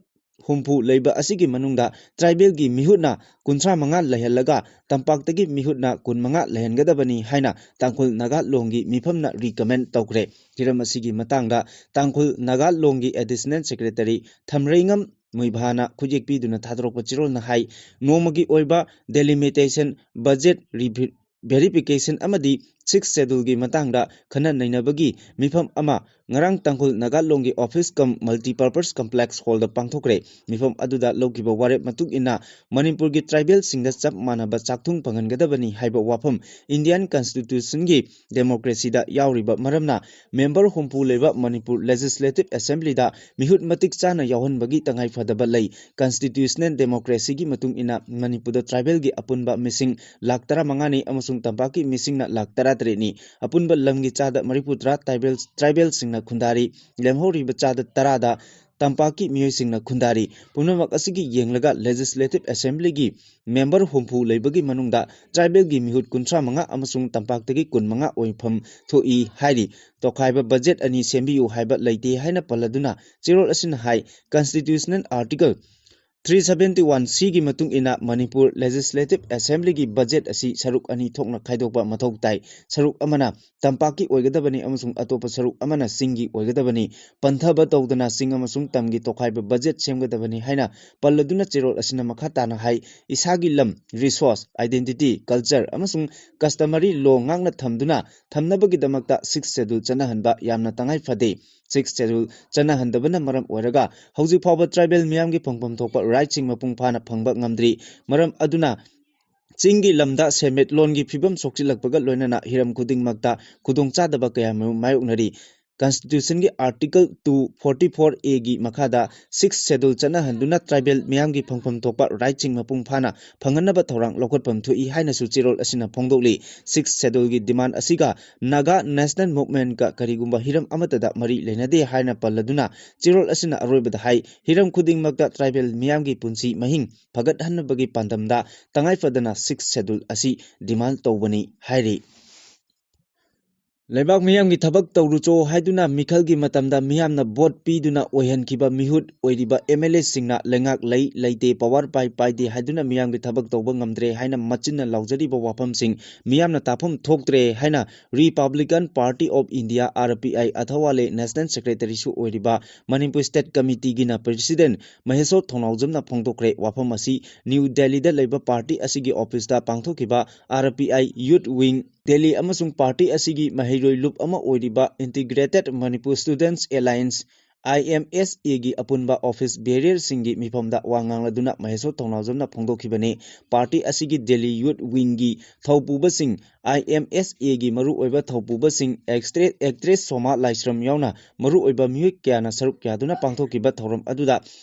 ꯍꯨꯝꯐꯨ ꯂꯩꯕ ꯑꯁꯤꯒꯤ ꯃꯅꯨꯡꯗ tribal ꯒꯤ ꯃꯤꯍꯨꯠꯅ ꯀꯨꯟꯊ꯭ꯔꯥ ꯃꯉꯥ ꯂꯩꯍꯜꯂꯒ, ꯇꯝꯄꯥꯛꯇꯒꯤ ꯃꯤꯍꯨꯠꯅ ꯀꯨꯟꯃꯉꯥ ꯂꯩꯍꯟꯒꯗꯕꯅꯤ ꯍꯥꯏꯅ ꯇꯥꯡꯈꯨꯜ ꯅꯥꯒꯥ ꯂꯣꯡꯒꯤ ꯃꯤꯐꯝꯅ recommend ꯇꯧꯈ꯭ꯔꯦ꯫ ꯍꯤꯔꯝ ꯑꯁꯤꯒꯤ ꯃꯇꯥꯡꯗ ꯇꯥꯡꯈꯨꯜ ꯅꯥꯒꯥ ꯂꯣꯡꯒꯤ additional secretary ꯊꯝꯔꯩꯉꯝ ꯃꯨꯏꯚꯥꯅ ꯈꯨꯠꯌꯦꯛ ꯄꯤꯗꯨꯅ ꯊꯥꯗꯣꯔꯛꯄ ꯆꯦꯔꯣꯜꯅ ꯍꯥꯏ, ꯅꯣꯡꯃꯒꯤ ꯑꯣꯏꯕ delimitation, budget review, verification ꯑꯃꯗꯤ Sixth Schedule ꯒꯤ ꯃꯇꯥꯡꯗ ꯈꯟꯅ ꯅꯩꯅꯕꯒꯤ ꯃꯤꯐꯝ ꯑꯃ ꯉꯔꯥꯡ ꯇꯥꯡꯈꯨꯜ ꯅꯥꯒꯥ ꯂꯣꯟꯒꯤ office cum multipurpose complex hall ꯗ ꯄꯥꯡꯊꯣꯛꯈ꯭ꯔꯦ꯫ ꯃꯤꯐꯝ ꯑꯗꯨꯗ ꯂꯧꯈꯤꯕ ꯋꯥꯔꯦꯞ ꯃꯇꯨꯡ ꯏꯟꯅ ꯃꯅꯤꯄꯨꯔꯒꯤ tribal ꯁꯤꯡꯗ ꯆꯞ ꯃꯥꯟꯅꯕ ꯆꯥꯛꯊꯨꯡ ꯐꯪꯍꯟꯒꯗꯕꯅꯤ ꯍꯥꯏꯕ ꯋꯥꯐꯝ Indian Constitution ꯒꯤ democracy ꯗ ꯌꯥꯎꯔꯤꯕ ꯃꯔꯝꯅ member ꯍꯨꯝꯐꯨ ꯂꯩꯕ ꯃꯅꯤꯄꯨꯔ Legislative Assembly ꯗ ꯃꯤꯍꯨꯠ ꯃꯇꯤꯛ ꯆꯥꯅ ꯌꯥꯎꯍꯟꯕꯒꯤ ꯇꯉꯥꯏ ꯐꯗꯕ ꯂꯩ꯫ Constitutional democracy ꯒꯤ ꯃꯇꯨꯡ ꯏꯟꯅ ꯃꯅꯤꯄꯨꯔꯗ tribal ꯒꯤ ꯑꯄꯨꯟꯕ ꯃꯤꯁꯤꯡ ꯂꯥꯈ ꯇꯔꯥꯃꯉꯥꯅꯤ ꯑꯃꯁꯨꯡ ꯇꯝꯄꯥꯛꯀꯤ ꯃꯤꯁꯤꯡꯅ ꯂꯥꯈ ꯇꯔꯥꯇꯔꯦꯠꯅꯤ꯫ ꯑꯄꯨꯟꯕ ꯂꯝꯒꯤ ꯆꯥꯗ ꯃꯔꯤꯐꯨꯇꯔꯥ tribal, tribal ꯁꯤꯡꯅ ꯈꯨꯟꯗꯥꯔꯤ꯫ ꯂꯦꯝꯍꯧꯔꯤꯕ ꯆꯥꯗ ꯇꯔꯥꯗ ꯇꯝꯄꯥꯛꯀꯤ ꯃꯤꯑꯣꯏꯁꯤꯡꯅ ꯈꯨꯟꯗꯥꯔꯤ꯫ ꯄꯨꯝꯅꯃꯛ ꯑꯁꯤꯒꯤ ꯌꯦꯡꯂꯒ Legislative Assembly ꯒꯤ member ꯍꯨꯝꯐꯨ ꯂꯩꯕꯒꯤ ꯃꯅꯨꯡꯗ tribal ꯒꯤ ꯃꯤꯍꯨꯠ ꯀꯨꯟꯊ꯭ꯔꯥ ꯃꯉꯥ ꯑꯃꯁꯨꯡ ꯇꯝꯄꯥꯛꯇꯒꯤ ꯀꯨꯟ ꯃꯉꯥ ꯑꯣꯏꯐꯝ ꯊꯣꯛꯏ ꯍꯥꯏꯔꯤ꯫ ꯇꯣꯈꯥꯏꯕ budget ꯑꯅꯤ ꯁꯦꯝꯕꯤꯌꯨ ꯍꯥꯏꯕ ꯂꯩꯇꯦ ꯍꯥꯏꯅ ꯄꯜꯂꯗꯨꯅ ꯆꯦꯔꯣꯜ ꯑꯁꯤꯅ ꯍꯥꯏ, Constitutional Article three seventy one C ꯒꯤ ꯃꯇꯨꯡ ꯏꯟꯅ ꯃꯅꯤꯄꯨꯔ Legislative Assembly ꯒꯤ budget ꯑꯁꯤ ꯁꯔꯨꯛ ꯑꯅꯤ ꯊꯣꯛꯅ ꯈꯥꯏꯗꯣꯛꯄ ꯃꯊꯧ ꯇꯥꯏ꯫ ꯁꯔꯨꯛ ꯑꯃꯅ ꯇꯝꯄꯥꯛꯀꯤ ꯑꯣꯏꯒꯗꯕꯅꯤ ꯑꯃꯁꯨꯡ ꯑꯇꯣꯞꯄ ꯁꯔꯨꯛ ꯑꯃꯅ ꯆꯤꯡꯒꯤ ꯑꯣꯏꯒꯗꯕꯅꯤ꯫ ꯄꯟꯊꯕ ꯇꯧꯗꯅ ꯆꯤꯡ ꯑꯃꯁꯨꯡ ꯇꯝꯒꯤ ꯇꯣꯈꯥꯏꯕ budget ꯁꯦꯝꯒꯗꯕꯅꯤ ꯍꯥꯏꯅ ꯄꯜꯂꯗꯨꯅ ꯆꯦꯔꯣꯜ ꯑꯁꯤꯅ ꯃꯈꯥ ꯇꯥꯅ ꯍꯥꯏ, ꯏꯁꯥꯒꯤ ꯂꯝ, resource, identity, culture ꯑꯃꯁꯨꯡ customary law ꯉꯥꯛꯅ ꯊꯝꯗꯨꯅ ꯊꯝꯅꯕꯒꯤꯗꯃꯛꯇ Sixth Schedule ꯆꯠꯅꯍꯟꯕ ꯌꯥꯝꯅ ꯇꯉꯥꯏ ꯐꯗꯦ꯫ Sixth Schedule ꯆꯠꯅꯍꯟꯗꯕꯅ ꯃꯔꯝ ꯑꯣꯏꯔꯒ ꯍꯧꯖꯤꯛ ꯐꯥꯎꯕ tribal ꯃꯤꯌꯥꯝꯒꯤ ꯐꯪꯐꯝ ꯊꯣꯛꯄ right ꯁꯤꯡ ꯃꯄꯨꯡ ꯐꯥꯅ ꯐꯪꯕ ꯉꯝꯗ꯭ꯔꯤ꯫ ꯃꯔꯝ ꯑꯗꯨꯅ ꯆꯤꯡꯒꯤ ꯂꯝꯗ ꯁꯦꯟꯃꯤꯠꯂꯣꯟꯒꯤ ꯐꯤꯕꯝ ꯁꯣꯛꯆꯤꯜꯂꯛꯄꯒ ꯂꯣꯏꯅꯅ ꯍꯤꯔꯝ ꯈꯨꯗꯤꯡꯃꯛꯇ ꯈꯨꯗꯣꯡꯆꯥꯗꯕ ꯀꯌꯥ ꯃꯔꯨꯝ ꯃꯥꯌꯣꯛꯅꯔꯤ꯫ Constitution ꯒꯤ Article two forty four A ꯒꯤ ꯃꯈꯥꯗ Sixth Schedule ꯆꯠꯅꯍꯟꯗꯨꯅ tribal ꯃꯤꯌꯥꯝꯒꯤ ꯐꯪꯐꯝ ꯊꯣꯛꯄ right ꯁꯤꯡ ꯃꯄꯨꯡ ꯐꯥꯅ ꯐꯪꯍꯟꯅꯕ ꯊꯧꯔꯥꯡ ꯂꯧꯈꯠꯐꯝ ꯊꯣꯛꯏ ꯍꯥꯏꯅꯁꯨ ꯆꯦꯔꯣꯜ ꯑꯁꯤꯅ ꯐꯣꯡꯗꯣꯛꯂꯤ꯫ Sixth Schedule ꯒꯤ demand ꯑꯁꯤꯒ Naga National Movement ꯀ ꯀꯔꯤꯒꯨꯝꯕ ꯍꯤꯔꯝ ꯑꯃꯠꯇꯗ ꯃꯔꯤ ꯂꯩꯅꯗꯦ ꯍꯥꯏꯅ ꯄꯜꯂꯗꯨꯅ ꯆꯦꯔꯣꯜ ꯑꯁꯤꯅ ꯑꯔꯣꯏꯕꯗ ꯍꯥꯏ, ꯍꯤꯔꯝ ꯈꯨꯗꯤꯡꯃꯛꯇ tribal ꯃꯤꯌꯥꯝꯒꯤ ꯄꯨꯟꯁꯤ ꯃꯍꯤꯡ ꯐꯒꯠꯍꯟꯅꯕꯒꯤ ꯄꯥꯟꯗꯝꯗ ꯇꯉꯥꯏ ꯐꯗꯅ Sixth Schedule ꯑꯁꯤ demand ꯇꯧꯕꯅꯤ ꯍꯥꯏꯔꯤ꯫ ꯂꯩꯕꯥꯛ ꯃꯤꯌꯥꯝꯒꯤ ꯊꯕꯛ ꯇꯧꯔꯨꯆꯣ ꯍꯥꯏꯗꯨꯅ ꯃꯤꯈꯜꯒꯤ ꯃꯇꯝꯗ ꯃꯤꯌꯥꯝꯅ vote ꯄꯤꯗꯨꯅ ꯑꯣꯏꯍꯟꯈꯤꯕ ꯃꯤꯍꯨꯠ ꯑꯣꯏꯔꯤꯕ M L A ꯁꯤꯡꯅ ꯂꯩꯉꯥꯛ ꯂꯩ ꯂꯩꯇꯦ, power ꯄꯥꯏ ꯄꯥꯏꯗꯦ ꯍꯥꯏꯗꯨꯅ ꯃꯤꯌꯥꯝꯒꯤ ꯊꯕꯛ ꯇꯧꯕ ꯉꯝꯗ꯭ꯔꯦ ꯍꯥꯏꯅ ꯃꯆꯤꯟꯅ ꯂꯥꯎꯖꯔꯤꯕ ꯋꯥꯐꯝꯁꯤꯡ ꯃꯤꯌꯥꯝꯅ ꯇꯥꯐꯝ ꯊꯣꯛꯇ꯭ꯔꯦ ꯍꯥꯏꯅ Republican Party of India, R P I, ꯑꯊꯋꯥꯂꯦ National Secretary ꯁꯨ ꯑꯣꯏꯔꯤꯕ ꯃꯅꯤꯄꯨꯔ State Committee ꯒꯤꯅ President ꯃꯍꯦꯁꯣꯔ ꯊꯧꯅꯥꯎꯖꯝꯅ ꯐꯣꯡꯗꯣꯛꯈ꯭ꯔꯦ꯫ ꯋꯥꯐꯝ ꯑꯁꯤ ꯅ꯭ꯌꯨ ꯗꯦꯜꯂꯤꯗ ꯂꯩꯕ party ꯑꯁꯤꯒꯤ office ꯇ ꯄꯥꯡꯊꯣꯛꯈꯤꯕ R P I Youth Wing Delhi ꯑꯃꯁꯨꯡ party ꯑꯁꯤꯒꯤ ꯃꯍꯩ ꯏꯔꯣꯏ ꯂꯨꯞ ꯑꯃ ꯑꯣꯏꯔꯤꯕ Integrated Manipur Students Alliance, I M S A ꯒꯤ ꯑꯄꯨꯟꯕ office bearer ꯁꯤꯡꯒꯤ ꯃꯤꯐꯝꯗ ꯋꯥ ꯉꯥꯡꯂꯗꯨꯅ ꯃꯍꯦꯁꯣꯔ ꯊꯧꯅꯥꯎꯖꯝꯅ ꯐꯣꯡꯗꯣꯛꯈꯤꯕꯅꯤ꯫ Party ꯑꯁꯤꯒꯤ Delhi Youth Wing ꯒꯤ ꯊꯧꯄꯨꯕꯁꯤꯡ, I M S A ꯒꯤ ꯃꯔꯨꯑꯣꯏꯕ ꯊꯧꯄꯨꯕꯁꯤꯡ, actress, actress ꯁꯣꯃꯥ ꯂꯥꯏꯁ꯭ꯔꯝ ꯌꯥꯎꯅ ꯃꯔꯨꯑꯣꯏꯕ ꯃꯤꯑꯣꯏ ꯀꯌꯥꯅ ꯁꯔꯨꯛ ꯌꯥꯗꯨꯅ ꯄꯥꯡꯊꯣꯛꯈꯤꯕ ꯊꯧꯔꯝ ꯑꯗꯨꯗ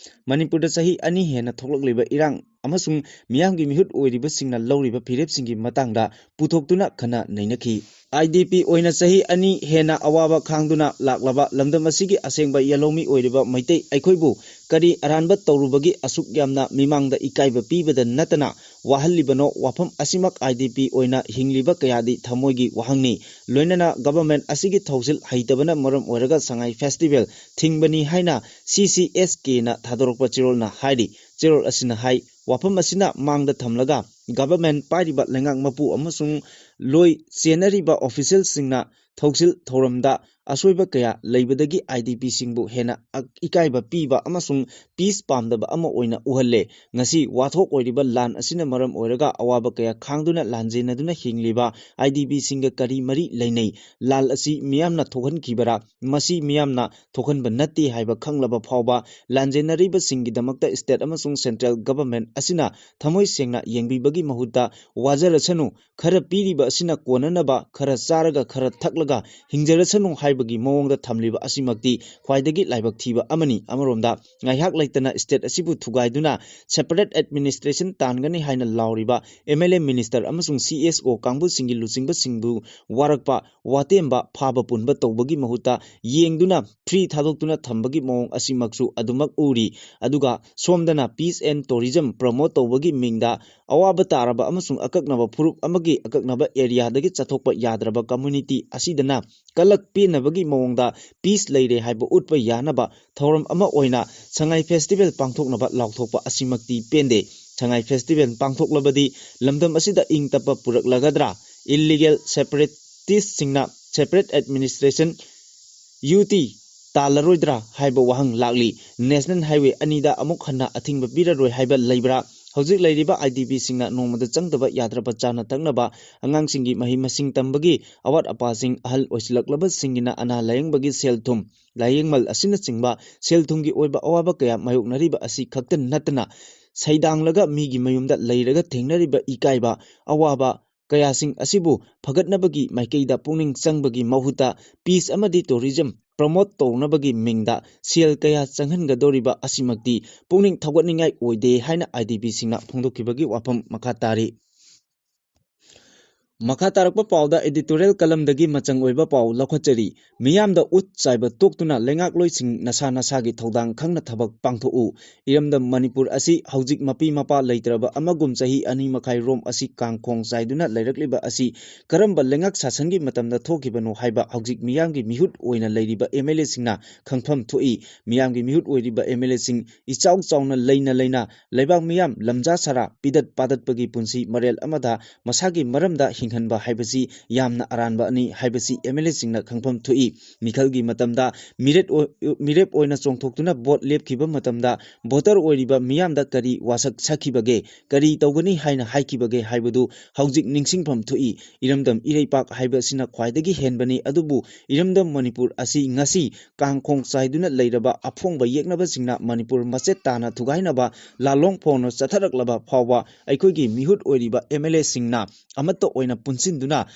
ꯃꯅꯤꯄꯨꯔꯗ ꯆꯍꯤ ꯑꯅꯤ ꯍꯦꯟꯅ ꯊꯣꯛꯂꯛꯂꯤꯕ ꯏꯔꯥꯡ ꯑꯃꯁꯨꯡ ꯃꯤꯌꯥꯝꯒꯤ ꯃꯤꯍꯨꯠ ꯑꯣꯏꯔꯤꯕꯁꯤꯡꯅ ꯂꯧꯔꯤꯕ ꯐꯤꯔꯦꯞꯁꯤꯡꯒꯤ ꯃꯇꯥꯡꯗ ꯄꯨꯊꯣꯛꯇꯨꯅ ꯈꯟꯅ ꯅꯩꯅꯈꯤ꯫ I D P ꯑꯣꯏꯅ ꯆꯍꯤ ꯑꯅꯤ ꯍꯦꯟꯅ ꯑꯋꯥꯕ ꯈꯥꯡꯗꯨꯅ ꯂꯥꯛꯂꯕ ꯂꯝꯗꯝ ꯑꯁꯤꯒꯤ ꯑꯁꯦꯡꯕ ꯌꯦꯜꯍꯧꯃꯤ ꯑꯣꯏꯔꯤꯕ ꯃꯩꯇꯩ ꯑꯩꯈꯣꯏꯕꯨ ꯀꯔꯤ ꯑꯔꯥꯟꯕ ꯇꯧꯔꯨꯕꯒꯤ ꯑꯁꯨꯛ ꯌꯥꯝꯅ ꯃꯤꯃꯥꯡꯗ ꯏꯀꯥꯏꯕ ꯄꯤꯕꯗ ꯅꯠꯇꯅ ꯋꯥꯍꯜꯂꯤꯕꯅꯣ? ꯋꯥꯐꯝ ꯑꯁꯤꯃꯛ I D P ꯑꯣꯏꯅ ꯍꯤꯡꯂꯤꯕ ꯀꯌꯥꯗꯤ ꯊꯃꯣꯏꯒꯤ ꯋꯥꯍꯪꯅꯤ꯫ ꯂꯣꯏꯅꯅ government ꯑꯁꯤꯒꯤ ꯊꯧꯁꯤꯜ ꯍꯩꯇꯕꯅ ꯃꯔꯝ ꯑꯣꯏꯔꯒ ꯁꯉꯥꯏ festival ꯊꯤꯡꯕꯅꯤ ꯍꯥꯏꯅ C C S K ꯅ ꯊꯥꯗꯣꯔꯛꯄ ꯆꯦꯔꯣꯜꯅ ꯍꯥꯏꯔꯤ꯫ ꯆꯦꯔꯣꯜ ꯑꯁꯤꯅ ꯍꯥꯏ, ꯋꯥꯐꯝ ꯑꯁꯤꯅ ꯃꯥꯡꯗ ꯊꯝꯂꯒ government ꯄꯥꯏꯔꯤꯕ ꯂꯩꯉꯥꯛ ꯃꯄꯨ ꯑꯃꯁꯨꯡ ꯂꯣꯏ ꯆꯦꯟꯅꯔꯤꯕ official ꯁꯤꯡꯅ ꯊꯧꯁꯤꯜ ꯊꯧꯔꯝꯗ ꯑꯁꯣꯏꯕ ꯀꯌꯥ ꯂꯩꯕꯗꯒꯤ I D P ꯁꯤꯡꯕꯨ ꯍꯦꯟꯅ ꯑ-, ꯏꯀꯥꯏꯕ ꯄꯤꯕ ꯑꯃꯁꯨꯡ peace ꯄꯥꯝꯗꯕ ꯑꯃ ꯑꯣꯏꯅ ꯎꯍꯜꯂꯦ꯫ ꯉꯁꯤ ꯋꯥꯊꯣꯛ ꯑꯣꯏꯔꯤꯕ ꯂꯥꯟ ꯑꯁꯤꯅ ꯃꯔꯝ ꯑꯣꯏꯔꯒ ꯑꯋꯥꯕ ꯀꯌꯥ ꯈꯥꯡꯗꯨꯅ ꯂꯥꯟꯖꯦꯟꯅꯗꯨꯅ ꯍꯤꯡꯂꯤꯕ I D P ꯁꯤꯡꯒ ꯀꯔꯤ ꯃꯔꯤ ꯂꯩꯅꯩ? ꯂꯥꯟ ꯑꯁꯤ ꯃꯤꯌꯥꯝꯅ ꯊꯣꯛꯍꯟꯈꯤꯕꯔꯥ? ꯃꯁꯤ ꯃꯤꯌꯥꯝꯅ ꯊꯣꯛꯍꯟꯕ ꯅꯠꯇꯦ ꯍꯥꯏꯕ ꯈꯪꯂꯕ ꯐꯥꯎꯕ ꯂꯥꯟꯖꯦꯟꯅꯔꯤꯕꯁꯤꯡꯒꯤꯗꯃꯛꯇ state ꯑꯃꯁꯨꯡ central government ꯑꯁꯤꯅ ꯊꯃꯣꯏ ꯁꯦꯡꯅ ꯌꯦꯡꯕꯤꯕꯒꯤ ꯃꯍꯨꯠꯇ ꯋꯥꯖꯔꯁꯅꯨ, ꯈꯔ ꯄꯤꯔꯤꯕ ꯑꯁꯤꯅ ꯀꯣꯟꯅꯅꯕ, ꯈꯔ ꯆꯥꯔꯒ, ꯈꯔ ꯊꯛꯂꯒ ꯍꯤꯡꯖꯔꯁꯅꯨ ꯍꯥꯏꯕꯒꯤ ꯃꯑꯣꯡꯗ ꯊꯝꯂꯤꯕ ꯑꯁꯤꯃꯛꯇꯤ ꯈ꯭ꯋꯥꯏꯗꯒꯤ ꯂꯥꯏꯕꯛ ꯊꯤꯕ ꯑꯃꯅꯤ꯫ ꯑꯃꯔꯣꯝꯗ, ꯉꯥꯏꯍꯥꯛ ꯂꯩꯇꯅ state ꯑꯁꯤꯕꯨ ꯊꯨꯒꯥꯏꯗꯨꯅ separate administration ꯇꯥꯟꯒꯅꯤ ꯍꯥꯏꯅ ꯂꯥꯎꯔꯤꯕ M L A, minister ꯑꯃꯁꯨꯡ C S O ꯀꯥꯡꯕꯨꯁꯤꯡꯒꯤ ꯂꯨꯆꯤꯡꯕꯁꯤꯡꯕꯨ ꯋꯥꯔꯛꯄ, ꯋꯥꯇꯦꯝꯕ, ꯐꯥꯕ ꯄꯨꯟꯕ ꯇꯧꯕꯒꯤ ꯃꯍꯨꯠꯇ ꯌꯦꯡꯗꯨꯅ free ꯊꯥꯗꯣꯛꯇꯨꯅ ꯊꯝꯕꯒꯤ ꯃꯑꯣꯡ ꯑꯁꯤꯃꯛꯁꯨ ꯑꯗꯨꯃꯛ ꯎꯔꯤ꯫ ꯑꯗꯨꯒ ꯁꯣꯝꯗꯅ peace and tourism promote ꯇꯧꯕꯒꯤ ꯃꯤꯡꯗ ꯑꯋꯥꯕ ꯇꯥꯔꯕ ꯑꯃꯁꯨꯡ ꯑꯀꯛꯅꯕ ꯐꯨꯔꯨꯞ ꯑꯃꯒꯤ ꯑꯀꯛꯅꯕ areaꯗꯒꯤ ꯆꯠꯊꯣꯛꯄ ꯌꯥꯗ꯭ꯔꯕ community ꯑꯁꯤꯗꯅ ꯀꯂꯛ ꯄꯦꯟꯅꯕꯒꯤ ꯃꯑꯣꯡꯗ peace ꯂꯩꯔꯦ ꯍꯥꯏꯕ ꯎꯠꯄ ꯌꯥꯅꯕ ꯊꯧꯔꯝ ꯑꯃ ꯑꯣꯏꯅ ꯁꯉꯥꯏ festival ꯄꯥꯡꯊꯣꯛꯅꯕ ꯂꯥꯎꯊꯣꯛꯄ ꯑꯁꯤꯃꯛꯇꯤ ꯄꯦꯟꯗꯦ꯫ ꯁꯉꯥꯏ festival ꯄꯥꯡꯊꯣꯛꯂꯕꯗꯤ ꯂꯝꯗꯝ ꯑꯁꯤꯗ ꯏꯪ ꯇꯞꯄ ꯄꯨꯔꯛꯂꯒꯗ꯭ꯔꯥ? Illegal separatistꯁꯤꯡꯅ separate administration, U T, ꯇꯥꯜꯂꯔꯣꯏꯗ꯭ꯔꯥ ꯍꯥꯏꯕ ꯋꯥꯍꯪ ꯂꯥꯛꯂꯤ꯫ National highway ꯑꯅꯤꯗ ꯑꯃꯨꯛ ꯍꯟꯅ ꯑꯊꯤꯡꯕ ꯄꯤꯔꯔꯣꯏ ꯍꯥꯏꯕ ꯂꯩꯕ꯭ꯔꯥ? ꯍꯧꯖꯤꯛ ꯂꯩꯔꯤꯕ IDPꯁꯤꯡꯅ ꯅꯣꯡꯃꯗ ꯆꯪꯗꯕ ꯌꯥꯗ꯭ꯔꯕ ꯆꯥꯅ ꯊꯛꯅꯕ, ꯑꯉꯥꯡꯁꯤꯡꯒꯤ ꯃꯍꯩ ꯃꯁꯤꯡ ꯇꯝꯕꯒꯤ, ꯑꯋꯥꯠ ꯑꯄꯥꯁꯤꯡ, ꯑꯍꯜ ꯑꯣꯏꯁꯤꯜꯂꯛꯂꯕꯁꯤꯡꯒꯤꯅ ꯑꯅꯥ ꯂꯥꯌꯦꯡꯕꯒꯤ ꯁꯦꯜ ꯊꯨꯝ, ꯂꯥꯌꯦꯡꯃꯜ ꯑꯁꯤꯅꯆꯤꯡꯕ ꯁꯦꯜ ꯊꯨꯝꯒꯤ ꯑꯣꯏꯕ ꯑꯋꯥꯕ ꯀꯌꯥ ꯃꯥꯌꯣꯛꯅꯔꯤꯕ ꯑꯁꯤ ꯈꯛꯇ ꯅꯠꯇꯅ, ꯁꯩꯗꯥꯡꯂꯒ ꯃꯤꯒꯤ ꯃꯌꯨꯝꯗ ꯂꯩꯔꯒ ꯊꯦꯡꯅꯔꯤꯕ ꯏꯀꯥꯏꯕ, ꯑꯋꯥꯕ ꯀꯌꯥꯁꯤꯡ ꯑꯁꯤꯕꯨ ꯐꯒꯠꯅꯕꯒꯤ ꯃꯥꯏꯀꯩꯗ ꯄꯨꯛꯅꯤꯡ ꯆꯪꯕꯒꯤ ꯃꯍꯨꯠꯇ peace ꯑꯃꯗꯤ tourism promote ꯇꯧꯅꯕꯒꯤ ꯃꯤꯡꯗ ꯁꯦꯜ ꯀꯌꯥ ꯆꯪꯍꯟꯒꯗꯧꯔꯤꯕ ꯑꯁꯤꯃꯛꯇꯤ ꯄꯨꯛꯅꯤꯡ ꯊꯧꯒꯠꯅꯤꯡꯉꯥꯏ ꯑꯣꯏꯗꯦ ꯍꯥꯏꯅ IDPꯁꯤꯡꯅ ꯐꯣꯡꯗꯣꯛꯈꯤꯕꯒꯤ ꯋꯥꯐꯝ ꯃꯈꯥ ꯇꯥꯔꯤ꯫ ꯃꯈꯥ ꯇꯥꯔꯛꯄ ꯄꯥꯎꯗ editorial columnꯗꯒꯤ ꯃꯆꯪ ꯑꯣꯏꯕ ꯄꯥꯎ ꯂꯧꯈꯠꯆꯔꯤ꯫ ꯃꯤꯌꯥꯝꯗ ꯎꯠ ꯆꯥꯏꯕ ꯇꯣꯛꯇꯨꯅ ꯂꯩꯉꯥꯛꯂꯣꯏꯁꯤꯡ ꯅꯁꯥ ꯅꯁꯥꯒꯤ ꯊꯧꯗꯥꯡ ꯈꯪꯅ ꯊꯕꯛ ꯄꯥꯡꯊꯣꯛꯎ꯫ ꯏꯔꯝꯗꯝ ꯃꯅꯤꯄꯨꯔ ꯑꯁꯤ ꯍꯧꯖꯤꯛ ꯃꯄꯤ ꯃꯄꯥ ꯂꯩꯇ꯭ꯔꯕ ꯑꯃꯒꯨꯝ ꯆꯍꯤ ꯑꯅꯤ ꯃꯈꯥꯏ ꯔꯣꯝ ꯑꯁꯤ ꯀꯥꯡꯈꯣꯡ ꯆꯥꯏꯗꯨꯅ ꯂꯩꯔꯛꯂꯤꯕ ꯑꯁꯤ ꯀꯔꯝꯕ ꯂꯩꯉꯥꯛ ꯁꯥꯁꯟꯒꯤ ꯃꯇꯝꯗ ꯊꯣꯛꯈꯤꯕꯅꯣ ꯍꯥꯏꯕ ꯍꯧꯖꯤꯛ ꯃꯤꯌꯥꯝꯒꯤ ꯃꯤꯍꯨꯠ ꯑꯣꯏꯅ ꯂꯩꯔꯤꯕ MLAꯁꯤꯡꯅ ꯈꯪꯐꯝ ꯊꯣꯛꯏ꯫ ꯃꯤꯌꯥꯝꯒꯤ ꯃꯤꯍꯨꯠ ꯑꯣꯏꯔꯤꯕ MLAꯁꯤꯡ ꯏꯆꯥꯎ ꯆꯥꯎꯅ ꯂꯩꯅ ꯂꯩꯅ ꯂꯩꯕꯥꯛ ꯃꯤꯌꯥꯝ ꯂꯝꯖꯥ ꯁꯔꯥ ꯄꯤꯗꯠ ꯄꯥꯗꯠꯄꯒꯤ ꯄꯨꯟꯁꯤ ꯃꯔꯦꯜ ꯑꯃꯗ ꯃꯁꯥꯒꯤ ꯃꯔꯝꯗ ꯍꯤꯡꯍꯟꯕ ꯍꯥꯏꯕꯁꯤ ꯌꯥꯝꯅ ꯑꯔꯥꯟꯕꯅꯤ ꯍꯥꯏꯕꯁꯤ MLAꯁꯤꯡꯅ ꯈꯪꯐꯝ ꯊꯣꯛꯏ꯫ ꯃꯤꯈꯜꯒꯤ ꯃꯇꯝꯗ ꯃꯤꯔꯦꯞ ꯑꯣꯏ-, ꯃꯤꯔꯦꯞ ꯑꯣꯏꯅ ꯆꯣꯡꯊꯣꯛꯇꯨꯅ vote ꯂꯦꯞꯈꯤꯕ ꯃꯇꯝꯗ voter ꯑꯣꯏꯔꯤꯕ ꯃꯤꯌꯥꯝꯗ ꯀꯔꯤ ꯋꯥꯁꯛ ꯁꯛꯈꯤꯕꯒꯦ, ꯀꯔꯤ ꯇꯧꯒꯅꯤ ꯍꯥꯏꯅ ꯍꯥꯏꯈꯤꯕꯒꯦ ꯍꯥꯏꯕꯗꯨ ꯍꯧꯖꯤꯛ ꯅꯤꯡꯁꯤꯡꯐꯝ ꯊꯣꯛꯏ꯫ ꯏꯔꯝꯗꯝ ꯏꯔꯩꯄꯥꯛ ꯍꯥꯏꯕ ꯑꯁꯤꯅ ꯈ꯭ꯋꯥꯏꯗꯒꯤ ꯍꯦꯟꯕꯅꯤ, ꯑꯗꯨꯕꯨ ꯏꯔꯝꯗꯝ ꯃꯅꯤꯄꯨꯔ ꯑꯁꯤ ꯉꯁꯤ ꯀꯥꯡꯈꯣꯡ ꯆꯥꯏꯗꯨꯅ ꯂꯩꯔꯕ ꯑꯐꯣꯡꯕ ꯌꯦꯛꯅꯕꯁꯤꯡꯅ ꯃꯅꯤꯄꯨꯔ ꯃꯆꯦꯠ ꯇꯥꯅ ꯊꯨꯒꯥꯏꯅꯕ ꯂꯥꯂꯣꯡ ꯐꯥꯎꯅ ꯆꯠꯊꯔꯛꯂꯕ ꯐꯥꯎꯕ ꯑꯩꯈꯣꯏꯒꯤ ꯃꯤꯍꯨꯠ ꯑꯣꯏꯔꯤꯕ MLAꯁꯤꯡꯅ ꯑꯃꯠꯇ ꯑꯣꯏꯅ ꯄꯨꯟꯁꯤꯟꯗꯨꯅ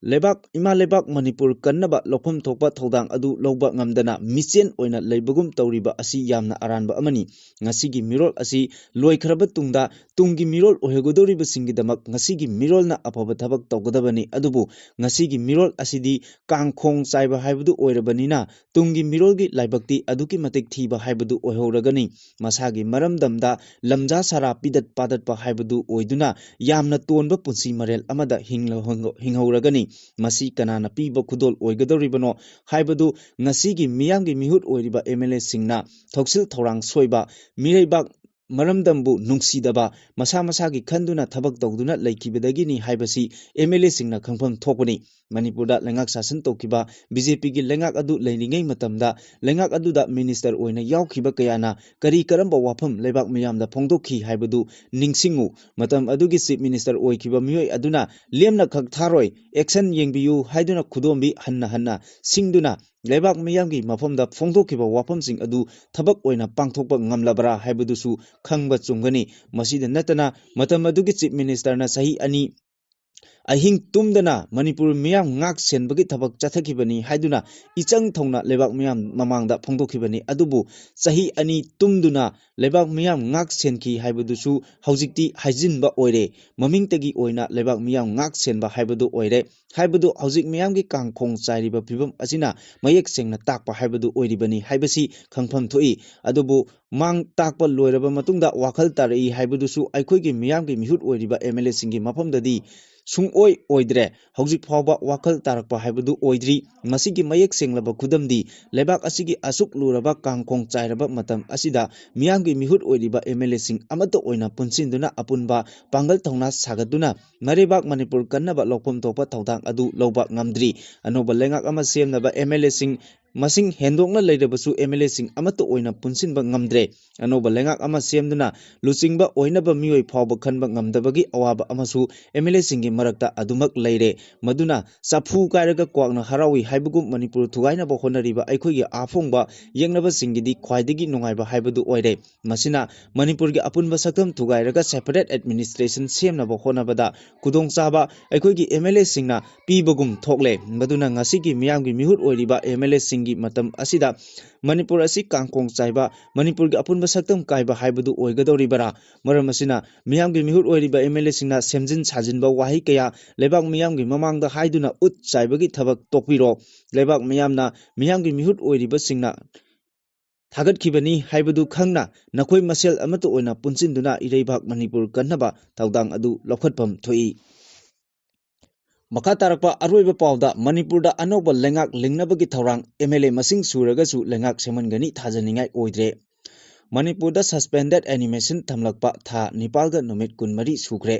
ꯂꯩꯕꯥꯛ, ꯏꯃꯥ ꯂꯩꯕꯥꯛ ꯃꯅꯤꯄꯨꯔ ꯀꯟꯅꯕ ꯂꯧꯐꯝ ꯊꯣꯛꯄ ꯊꯧꯗꯥꯡ ꯑꯗꯨ ꯂꯧꯕ ꯉꯝꯗꯅ ꯃꯤꯆꯦꯟ ꯑꯣꯏꯅ ꯂꯩꯕꯒꯨꯝ ꯇꯧꯔꯤꯕ ꯑꯁꯤ ꯌꯥꯝꯅ ꯑꯔꯥꯟꯕ ꯑꯃꯅꯤ꯫ ꯉꯁꯤꯒꯤ ꯃꯤꯔꯣꯜ ꯑꯁꯤ ꯂꯣꯏꯈ꯭ꯔꯕ ꯇꯨꯡꯗ ꯇꯨꯡꯒꯤ ꯃꯤꯔꯣꯜ ꯑꯣꯏꯍꯧꯒꯗꯧꯔꯤꯕꯁꯤꯡꯒꯤꯗꯃꯛ ꯉꯁꯤꯒꯤ ꯃꯤꯔꯣꯜꯅ ꯑꯐꯕ ꯊꯕꯛ ꯇꯧꯒꯗꯕꯅꯤ꯫ ꯑꯗꯨꯕꯨ ꯉꯁꯤꯒꯤ ꯃꯤꯔꯣꯜ ꯑꯁꯤꯗꯤ ꯀꯥꯡꯈꯣꯡ ꯆꯥꯏꯕ ꯍꯥꯏꯕꯗꯨ ꯑꯣꯏꯔꯕꯅꯤꯅ ꯇꯨꯡꯒꯤ ꯃꯤꯔꯣꯜꯒꯤ ꯂꯥꯏꯕꯛꯇꯤ ꯑꯗꯨꯛꯀꯤ ꯃꯇꯤꯛ ꯊꯤꯕ ꯍꯥꯏꯕꯗꯨ ꯑꯣꯏꯍꯧꯔꯒꯅꯤ꯫ ꯃꯁꯥꯒꯤ ꯃꯔꯝꯗꯝꯗ ꯂꯝꯖꯥ ꯁꯥꯔꯥ ꯄꯤꯗꯠ ꯄꯥꯗꯠꯄ ꯍꯥꯏꯕꯗꯨ ꯑꯣꯏꯗꯨꯅ ꯌꯥꯝꯅ ꯇꯣꯟꯕ ꯄꯨꯟꯁꯤ ꯃꯔꯦꯜ ꯑꯃꯗ ꯍꯤꯡꯂ-, ꯍꯤꯡꯍꯧꯔꯒꯅꯤ꯫ ꯃꯁꯤ ꯀꯅꯥꯅ ꯄꯤꯕ ꯈꯨꯗꯣꯜ ꯑꯣꯏꯒꯗꯧꯔꯤꯕꯅꯣ ꯍꯥꯏꯕꯗꯨ ꯉꯁꯤꯒꯤ ꯃꯤꯌꯥꯝꯒꯤ ꯃꯤꯍꯨꯠ ꯑꯣꯏꯔꯤꯕ MLAꯁꯤꯡꯅ ꯊꯧꯁꯤꯜ ꯊꯧꯔꯥꯡ ꯁꯣꯏꯕ, ꯃꯤꯔꯩꯕꯥꯛ ꯃꯔꯝꯗꯝꯕꯨ ꯅꯨꯡꯁꯤꯗꯕ, ꯃꯁꯥ ꯃꯁꯥꯒꯤ ꯈꯟꯗꯨꯅ ꯊꯕꯛ ꯇꯧꯗꯨꯅ ꯂꯩꯈꯤꯕꯗꯒꯤꯅꯤ ꯍꯥꯏꯕꯁꯤ ꯑꯦꯝ ꯑꯦꯜ ꯑꯦꯁꯤꯡꯅ ꯈꯪꯐꯝ ꯊꯣꯛꯄꯅꯤ꯫ ꯃꯅꯤꯄꯨꯔꯗ ꯂꯩꯉꯥꯛ ꯁꯥꯁꯟ ꯇꯧꯈꯤꯕ ꯕꯤ ꯖꯦ ꯄꯤꯒꯤ ꯂꯩꯉꯥꯛ ꯑꯗꯨ ꯂꯩꯔꯤꯉꯩ ꯃꯇꯝꯗ ꯂꯩꯉꯥꯛ ꯑꯗꯨꯗ ꯃꯤꯅꯤꯁꯇꯔ ꯑꯣꯏꯅ ꯌꯥꯎꯈꯤꯕ ꯀꯌꯥꯅ ꯀꯔꯤ ꯀꯔꯝꯕ ꯋꯥꯐꯝ ꯂꯩꯕꯥꯛ ꯃꯤꯌꯥꯝꯗ ꯐꯣꯡꯗꯣꯛꯈꯤ ꯍꯥꯏꯕꯗꯨ ꯅꯤꯡꯁꯤꯡꯉꯨ꯫ ꯃꯇꯝ ꯑꯗꯨꯒꯤ ꯆꯤꯐ ꯃꯤꯅꯤꯁꯇꯔ ꯑꯣꯏꯈꯤꯕ ꯃꯤꯑꯣꯏ ꯑꯗꯨꯅ ꯂꯦꯝꯅ ꯈꯛ ꯊꯥꯔꯣꯏ, ꯑꯦꯛꯁꯟ ꯌꯦꯡꯕꯤꯌꯨ ꯍꯥꯏꯗꯨꯅ ꯈꯨꯗꯣꯝꯕꯤ ꯍꯟꯅ ꯍꯟꯅ ꯁꯤꯡꯗꯨꯅ ꯂꯩꯕꯥꯛ ꯃꯤꯌꯥꯝꯒꯤ ꯃꯐꯝꯗ ꯐꯣꯡꯗꯣꯛꯈꯤꯕ ꯋꯥꯐꯝꯁꯤꯡ ꯑꯗꯨ ꯊꯕꯛ ꯑꯣꯏꯅ ꯄꯥꯡꯊꯣꯛꯄ ꯉꯝꯂꯕ꯭ꯔꯥ ꯍꯥꯏꯕꯗꯨꯁꯨ ꯈꯪꯕ ꯆꯨꯝꯒꯅꯤ꯫ ꯃꯁꯤꯗ ꯅꯠꯇꯅ ꯃꯇꯝ ꯑꯗꯨꯒꯤ ꯆꯤꯐ ꯃꯤꯅꯤꯁꯇꯔꯅ ꯆꯍꯤ ꯑꯅꯤ ꯑꯍꯤꯡ ꯇꯨꯝꯗꯅ ꯃꯅꯤꯄꯨꯔ ꯃꯤꯌꯥꯝ ꯉꯥꯛ ꯁꯦꯟꯕꯒꯤ ꯊꯕꯛ ꯆꯠꯊꯈꯤꯕꯅꯤ ꯍꯥꯏꯗꯨꯅ ꯏꯆꯪ ꯊꯧꯅ ꯂꯩꯕꯥꯛ ꯃꯤꯌꯥꯝ ꯃꯃꯥꯡꯗ ꯐꯣꯡꯗꯣꯛꯈꯤꯕꯅꯤ꯫ ꯑꯗꯨꯕꯨ ꯆꯍꯤ ꯑꯅꯤ ꯇꯨꯝꯗꯨꯅ ꯂꯩꯕꯥꯛ ꯃꯤꯌꯥꯝ ꯉꯥꯛ ꯁꯦꯟꯈꯤ ꯍꯥꯏꯕꯗꯨꯁꯨ ꯍꯧꯖꯤꯛꯇꯤ ꯍꯥꯏꯖꯤꯟꯕ ꯑꯣꯏꯔꯦ꯫ ꯃꯃꯤꯡꯇꯒꯤ ꯑꯣꯏꯅ ꯂꯩꯕꯥꯛ ꯃꯤꯌꯥꯝ ꯉꯥꯛ ꯁꯦꯟꯕ ꯍꯥꯏꯕꯗꯨ ꯑꯣꯏꯔꯦ꯫ ꯍꯥꯏꯕꯗꯨ ꯍꯧꯖꯤꯛ ꯃꯤꯌꯥꯝꯒꯤ ꯀꯥꯡꯈꯣꯡ ꯆꯥꯏꯔꯤꯕ ꯐꯤꯕꯝ ꯑꯁꯤꯅ ꯃꯌꯦꯛ ꯁꯦꯡꯅ ꯇꯥꯛꯄ ꯍꯥꯏꯕꯗꯨ ꯑꯣꯏꯔꯤꯕꯅꯤ ꯍꯥꯏꯕꯁꯤ ꯈꯪꯐꯝ ꯊꯣꯛꯏ꯫ ꯑꯗꯨꯕꯨ ꯃꯥꯡ ꯇꯥꯛꯄ ꯂꯣꯏꯔꯕ ꯃꯇꯨꯡꯗ ꯋꯥꯈꯜ ꯇꯥꯔꯛꯏ ꯍꯥꯏꯕꯗꯨꯁꯨ ꯑꯩꯈꯣꯏꯒꯤ ꯃꯤꯌꯥꯝꯒꯤ ꯃꯤꯍꯨꯠ ꯑꯣꯏꯔꯤꯕ ꯑꯦꯝ ꯑꯦꯜ ꯑꯦꯁꯤꯡꯒꯤ ꯃꯐꯝꯗꯗꯤ ꯁꯨꯡꯑꯣꯏ ꯑꯣꯏꯗ꯭ꯔꯦ꯫ ꯍꯧꯖꯤꯛ ꯐꯥꯎꯕ ꯋꯥꯈꯜ ꯇꯥꯔꯛꯄ ꯍꯥꯏꯕꯗꯨ ꯑꯣꯏꯗ꯭ꯔꯤ꯫ ꯃꯁꯤꯒꯤ ꯃꯌꯦꯛ ꯁꯦꯡꯂꯕ ꯈꯨꯗꯝꯗꯤ ꯂꯩꯕꯥꯛ ꯑꯁꯤꯒꯤ ꯑꯁꯨꯛ ꯂꯨꯔꯕ ꯀꯥꯡꯈꯣꯡ ꯆꯥꯏꯔꯕ ꯃꯇꯝ ꯑꯁꯤꯗ ꯃꯤꯌꯥꯝꯒꯤ ꯃꯤꯍꯨꯠ ꯑꯣꯏꯔꯤꯕ ꯑꯦꯝ ꯑꯦꯜ ꯑꯦꯁꯤꯡ ꯑꯃꯠꯇ ꯑꯣꯏꯅ ꯄꯨꯟꯁꯤꯟꯗꯨꯅ ꯑꯄꯨꯟꯕ ꯄꯥꯡꯒꯜ ꯊꯧꯅꯥ ꯁꯥꯒꯠꯇꯨꯅ ꯃꯔꯩꯕꯥꯛ ꯃꯅꯤꯄꯨꯔ ꯀꯟꯅꯕ ꯂꯧꯐꯝ ꯊꯣꯛꯄ ꯊꯧꯗꯥꯡ ꯑꯗꯨ ꯂꯧꯕ ꯉꯝꯗ꯭ꯔꯤ꯫ ꯑꯅꯧꯕ ꯂꯩꯉꯥꯛ ꯑꯃ ꯁꯦꯝꯅꯕ ꯑꯦꯝ ꯑꯦꯜ ꯑꯦꯁꯤꯡ ꯃꯁꯤꯡ ꯍꯦꯟꯗꯣꯛꯅ ꯂꯩꯔꯕꯁꯨ ꯑꯦꯝ ꯑꯦꯜ ꯑꯦꯁꯤꯡ ꯑꯃꯠꯇ ꯑꯣꯏꯅ ꯄꯨꯟꯁꯤꯟꯕ ꯉꯝꯗ꯭ꯔꯦ꯫ ꯑꯅꯧꯕ ꯂꯩꯉꯥꯛ ꯑꯃ ꯁꯦꯝꯗꯨꯅ ꯂꯨꯆꯤꯡꯕ ꯑꯣꯏꯅꯕ ꯃꯤꯑꯣꯏ ꯐꯥꯎꯕ ꯈꯟꯕ ꯉꯝꯗꯕꯒꯤ ꯑꯋꯥꯕ ꯑꯃꯁꯨ ꯑꯦꯝ ꯑꯦꯜ ꯑꯦꯁꯤꯡꯒꯤ ꯃꯔꯛꯇ ꯑꯗꯨꯃꯛ ꯂꯩꯔꯦ꯫ ꯃꯗꯨꯅ ꯆꯐꯨ ꯀꯥꯏꯔꯒ ꯀ꯭ꯋꯥꯛꯅ ꯍꯔꯥꯎꯏ ꯍꯥꯏꯕꯒꯨꯝ ꯃꯅꯤꯄꯨꯔ ꯊꯨꯒꯥꯏꯅꯕ ꯍꯣꯠꯅꯔꯤꯕ ꯑꯩꯈꯣꯏꯒꯤ ꯑꯐꯣꯡꯕ ꯌꯦꯛꯅꯕꯁꯤꯡꯒꯤꯗꯤ ꯈ꯭ꯋꯥꯏꯗꯒꯤ ꯅꯨꯡꯉꯥꯏꯕ ꯍꯥꯏꯕꯗꯨ ꯑꯣꯏꯔꯦ꯫ ꯃꯁꯤꯅ ꯃꯅꯤꯄꯨꯔꯒꯤ ꯑꯄꯨꯟꯕ ꯁꯛꯇꯝ ꯊꯨꯒꯥꯏꯔꯒ separate administration ꯁꯦꯝꯅꯕ ꯍꯣꯠꯅꯕꯗ ꯈꯨꯗꯣꯡꯆꯥꯕ ꯑꯩꯈꯣꯏꯒꯤ ꯑꯦꯝ ꯑꯦꯜ ꯑꯦꯁꯤꯡꯅ ꯄꯤꯕꯒꯨꯝ ꯊꯣꯛꯂꯦ꯫ ꯃꯗꯨꯅ ꯉꯁꯤꯒꯤ ꯃꯤꯌꯥꯝꯒꯤ ꯃꯤꯍꯨꯠ ꯑꯣꯏꯔꯤꯕ ꯑꯦꯝ ꯑꯦꯜ ꯑꯦꯁꯤꯡꯒꯤ ꯃꯇꯝ ꯑꯁꯤꯗ ꯃꯅꯤꯄꯨꯔ ꯑꯁꯤ ꯀꯥꯡꯈꯣꯡ ꯆꯥꯏꯕ, ꯃꯅꯤꯄꯨꯔꯒꯤ ꯑꯄꯨꯟꯕ ꯁꯛꯇꯝ ꯀꯥꯏꯕ ꯍꯥꯏꯕꯗꯨ ꯑꯣꯏꯒꯗꯧꯔꯤꯕꯔꯥ? ꯃꯔꯝ ꯑꯁꯤꯅ ꯃꯤꯌꯥꯝꯒꯤ ꯃꯤꯍꯨꯠ ꯑꯣꯏꯔꯤꯕ ꯑꯦꯝ ꯑꯦꯜ ꯑꯦꯁꯤꯡꯅ ꯁꯦꯝꯖꯤꯟ ꯁꯥꯖꯤꯟꯕ ꯋꯥꯍꯩ ꯀꯌꯥ ꯂꯩꯕꯥꯛ ꯃꯤꯌꯥꯝꯒꯤ ꯃꯃꯥꯡꯗ ꯍꯥꯏꯗꯨꯅ ꯎꯠ ꯆꯥꯏꯕꯒꯤ ꯊꯕꯛ ꯇꯣꯛꯄꯤꯔꯣ꯫ ꯂꯩꯕꯥꯛ ꯃꯤꯌꯥꯝꯅ ꯃꯤꯌꯥꯝꯒꯤ ꯃꯤꯍꯨꯠ ꯑꯣꯏꯔꯤꯕꯁꯤꯡꯅ ꯊꯥꯒꯠꯈꯤꯕꯅꯤ ꯍꯥꯏꯕꯗꯨ ꯈꯪꯅ ꯅꯈꯣꯏ ꯃꯁꯦꯜ ꯑꯃꯠꯇ ꯑꯣꯏꯅ ꯄꯨꯟꯁꯤꯟꯗꯨꯅ ꯏꯔꯩꯕꯥꯛ ꯃꯅꯤꯄꯨꯔ ꯀꯟꯅꯕ ꯊꯧꯗꯥꯡ ꯑꯗꯨ ꯂꯧꯈꯠꯐꯝ ꯊꯣꯛꯏ꯫ ꯃꯈꯥ ꯇꯥꯔꯛꯄ ꯑꯔꯣꯏꯕ ꯄꯥꯎꯗ ꯃꯅꯤꯄꯨꯔꯗ ꯑꯅꯧꯕ ꯂꯩꯉꯥꯛ ꯂꯤꯡꯅꯕꯒꯤ ꯊꯧꯔꯥꯡ, ꯑꯦꯝ ꯑꯦꯜ ꯑꯦ ꯃꯁꯤꯡ ꯁꯨꯔꯒꯁꯨ ꯂꯩꯉꯥꯛ ꯁꯦꯝꯍꯟꯒꯅꯤ ꯊꯥꯖꯅꯤꯡꯉꯥꯏ ꯑꯣꯏꯗ꯭ꯔꯦ꯫ ꯃꯅꯤꯄꯨꯔꯗ suspended animation ꯊꯝꯂꯛꯄ ꯊꯥ ꯅꯤꯄꯥꯜꯒ ꯅꯨꯃꯤꯠ ꯀꯨꯟꯃꯔꯤ ꯁꯨꯈ꯭ꯔꯦ꯫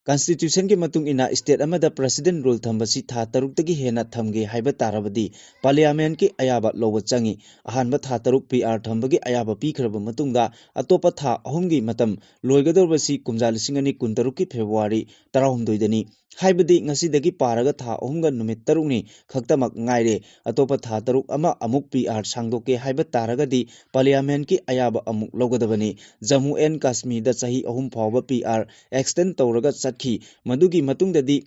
Constitutionꯒꯤ ꯃꯇꯨꯡ ꯏꯟꯅ state ꯑꯃꯗ president rule ꯊꯝꯕꯁꯤ ꯊꯥ ꯇꯔꯨꯛꯇꯒꯤ ꯍꯦꯟꯅ ꯊꯝꯒꯦ ꯍꯥꯏꯕ ꯇꯥꯔꯕꯗꯤ parliamentꯀꯤ ꯑꯌꯥꯕ ꯂꯧꯕ ꯆꯪꯏ꯫ ꯑꯍꯥꯟꯕ ꯊꯥ ꯇꯔꯨꯛ PR ꯊꯝꯕꯒꯤ ꯑꯌꯥꯕ ꯄꯤꯈ꯭ꯔꯕ ꯃꯇꯨꯡꯗ ꯑꯇꯣꯞꯄ ꯊꯥ ꯑꯍꯨꯝꯒꯤ ꯃꯇꯝ ꯂꯣꯏꯒꯗꯧꯔꯤꯕꯁꯤ ꯀꯨꯝꯖꯥ ꯂꯤꯁꯤꯡ ꯑꯅꯤ ꯀꯨꯟꯇꯔꯨꯛꯀꯤ February ꯇꯔꯥꯍꯨꯝꯗꯣꯏꯗꯅꯤ꯫ ꯍꯥꯏꯕꯗꯤ ꯉꯁꯤꯗꯒꯤ ꯄꯥꯔꯒ ꯊꯥ ꯑꯍꯨꯝꯒ ꯅꯨꯃꯤꯠ ꯇꯔꯨꯛꯅꯤ ꯈꯛꯇꯃꯛ ꯉꯥꯏꯔꯦ꯫ ꯑꯇꯣꯞꯄ ꯊꯥ ꯇꯔꯨꯛ ꯑꯃ ꯑꯃꯨꯛ PR ꯁꯥꯡꯗꯣꯛꯀꯦ ꯍꯥꯏꯕ ꯇꯥꯔꯒꯗꯤ parliamentꯀꯤ ꯑꯌꯥꯕ ꯑꯃꯨꯛ ꯂꯧꯒꯗꯕꯅꯤ꯫ ꯖꯝꯃꯨ and ꯀꯥꯁꯃꯤꯔꯗ ꯆꯍꯤ ꯑꯍꯨꯝ ꯐꯥꯎꯕ PR extend ꯇꯧꯔꯒ ꯆꯠꯈꯤ꯫ ꯃꯗꯨꯒꯤ ꯃꯇꯨꯡꯗꯗꯤ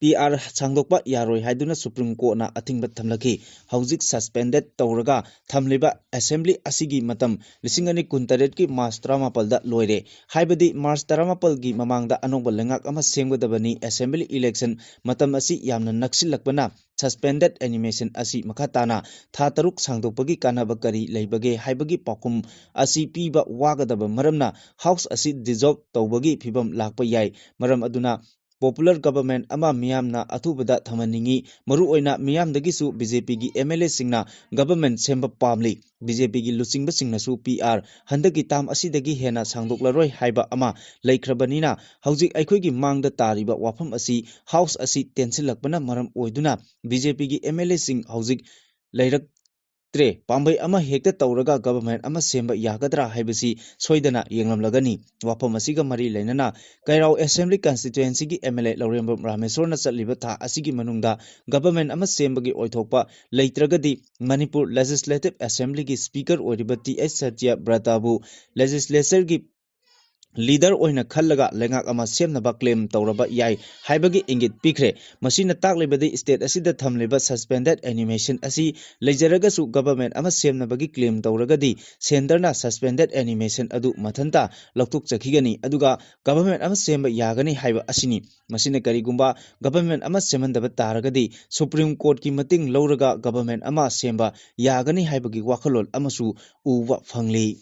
PR ꯁꯥꯡꯗꯣꯛꯄ ꯌꯥꯔꯣꯏ ꯍꯥꯏꯗꯨꯅ Supreme Courtꯅ ꯑꯊꯤꯡꯕ ꯊꯝꯂꯛꯈꯤ꯫ ꯍꯧꯖꯤꯛ suspended ꯇꯧꯔꯒ ꯊꯝꯂꯤꯕ assembly ꯑꯁꯤꯒꯤ ꯃꯇꯝ ꯂꯤꯁꯤꯡ ꯑꯅꯤ ꯀꯨꯟꯇꯔꯦꯠꯀꯤ March ꯇꯔꯥꯃꯥꯄꯜꯗ ꯂꯣꯏꯔꯦ꯫ ꯍꯥꯏꯕꯗꯤ March ꯇꯔꯥꯃꯥꯄꯜꯒꯤ ꯃꯃꯥꯡꯗ ꯑꯅꯧꯕ ꯂꯩꯉꯥꯛ ꯑꯃ ꯁꯦꯝꯒꯗꯕꯅꯤ꯫ Assembly election ꯃꯇꯝ ꯑꯁꯤ ꯌꯥꯝꯅ ꯅꯛꯁꯤꯜꯂꯛꯄꯅ suspended animation ꯑꯁꯤ ꯃꯈꯥ ꯇꯥꯅ ꯊꯥ ꯇꯔꯨꯛ ꯁꯥꯡꯗꯣꯛꯄꯒꯤ ꯀꯥꯟꯅꯕ ꯀꯔꯤ ꯂꯩꯕꯒꯦ ꯍꯥꯏꯕꯒꯤ ꯄꯥꯎꯈꯨꯝ ꯑꯁꯤ ꯄꯤꯕ ꯋꯥꯒꯗꯕ ꯃꯔꯝꯅ House ꯑꯁꯤ dissolve ꯇꯧꯕꯒꯤ ꯐꯤꯕꯝ ꯂꯥꯛꯄ ꯌꯥꯏ꯫ ꯃꯔꯝ ꯑꯗꯨꯅ popular government ꯑꯃ ꯃꯤꯌꯥꯝꯅ ꯑꯊꯨꯕꯗ ꯊꯝꯍꯟꯅꯤꯡꯏ꯫ ꯃꯔꯨꯑꯣꯏꯅ ꯃꯤꯌꯥꯝꯗꯒꯤꯁꯨ BJPꯒꯤ MLAꯁꯤꯡꯅ government ꯁꯦꯝꯕ ꯄꯥꯝꯂꯤ꯫ BJPꯒꯤ ꯂꯨꯆꯤꯡꯕꯁꯤꯡꯅꯁꯨ PR ꯍꯟꯗꯛꯀꯤ term ꯑꯁꯤꯗꯒꯤ ꯍꯦꯟꯅ ꯁꯥꯡꯗꯣꯛꯂꯔꯣꯏ ꯍꯥꯏꯕ ꯑꯃ ꯂꯩꯈ꯭ꯔꯕꯅꯤꯅ ꯍꯧꯖꯤꯛ ꯑꯩꯈꯣꯏꯒꯤ ꯃꯥꯡꯗ ꯇꯥꯔꯤꯕ ꯋꯥꯐꯝ ꯑꯁꯤ House ꯑꯁꯤ ꯇꯦꯟꯁꯤꯜꯂꯛꯄꯅ ꯃꯔꯝ ꯑꯣꯏꯗꯨꯅ BJPꯒꯤ MLAꯁꯤꯡ ꯍꯧꯖꯤꯛ ꯂꯩꯔꯛ ꯇ꯭ꯔꯦ꯫ ꯄꯥꯝꯕꯩ ꯑꯃ ꯍꯦꯛꯇ ꯇꯧꯔꯒ government ꯑꯃ ꯁꯦꯝꯕ ꯌꯥꯒꯗ꯭ꯔꯥ ꯍꯥꯏꯕꯁꯤ ꯁꯣꯏꯗꯅ ꯌꯦꯡꯂꯝꯂꯒꯅꯤ꯫ ꯋꯥꯐꯝ ꯑꯁꯤꯒ ꯃꯔꯤ ꯂꯩꯅꯅ ꯀꯩꯔꯥꯎ Assembly Constituencyꯒꯤ MLA ꯂꯧꯔꯦꯝꯕꯝ ꯔꯥꯃꯦꯁꯣꯔꯅ ꯆꯠꯂꯤꯕ ꯊꯥ ꯑꯁꯤꯒꯤ ꯃꯅꯨꯡꯗ government ꯑꯃ ꯁꯦꯝꯕꯒꯤ ꯑꯣꯏꯊꯣꯛꯄ ꯂꯩꯇ꯭ꯔꯒꯗꯤ ꯃꯅꯤꯄꯨꯔ Legislative Assemblyꯒꯤ Speaker ꯑꯣꯏꯔꯤꯕ T H ꯁꯇ꯭ꯌꯕ꯭ꯔꯇꯕꯨ legislatureꯒꯤ leader ꯑꯣꯏꯅ ꯈꯜꯂꯒ ꯂꯩꯉꯥꯛ ꯑꯃ ꯁꯦꯝꯅꯕ claim ꯇꯧꯔꯕ ꯌꯥꯏ ꯍꯥꯏꯕꯒꯤ ꯏꯪꯒꯤꯠ ꯄꯤꯈ꯭ꯔꯦ꯫ ꯃꯁꯤꯅ ꯇꯥꯛꯂꯤꯕꯗꯤ state ꯑꯁꯤꯗ ꯊꯝꯂꯤꯕ suspended animation ꯑꯁꯤ ꯂꯩꯖꯔꯒꯁꯨ government ꯑꯃ ꯁꯦꯝꯅꯕꯒꯤ claim ꯇꯧꯔꯒꯗꯤ centreꯅ suspended animation ꯑꯗꯨ ꯃꯊꯟꯇ ꯂꯧꯊꯣꯛꯆꯈꯤꯒꯅꯤ, ꯑꯗꯨꯒ government ꯑꯃ ꯁꯦꯝꯕ ꯌꯥꯒꯅꯤ ꯍꯥꯏꯕ ꯑꯁꯤꯅꯤ꯫ ꯃꯁꯤꯅ ꯀꯔꯤꯒꯨꯝꯕ government ꯑꯃ ꯁꯦꯝꯍꯟꯗꯕ ꯇꯥꯔꯒꯗꯤ Supreme Courtꯀꯤ ꯃꯇꯦꯡ ꯂꯧꯔꯒ government ꯑꯃ ꯁꯦꯝꯕ ꯌꯥꯒꯅꯤ ꯍꯥꯏꯕꯒꯤ ꯋꯥꯈꯜꯂꯣꯟ ꯑꯃꯁꯨ ꯎꯕ ꯐꯪꯂꯤ꯫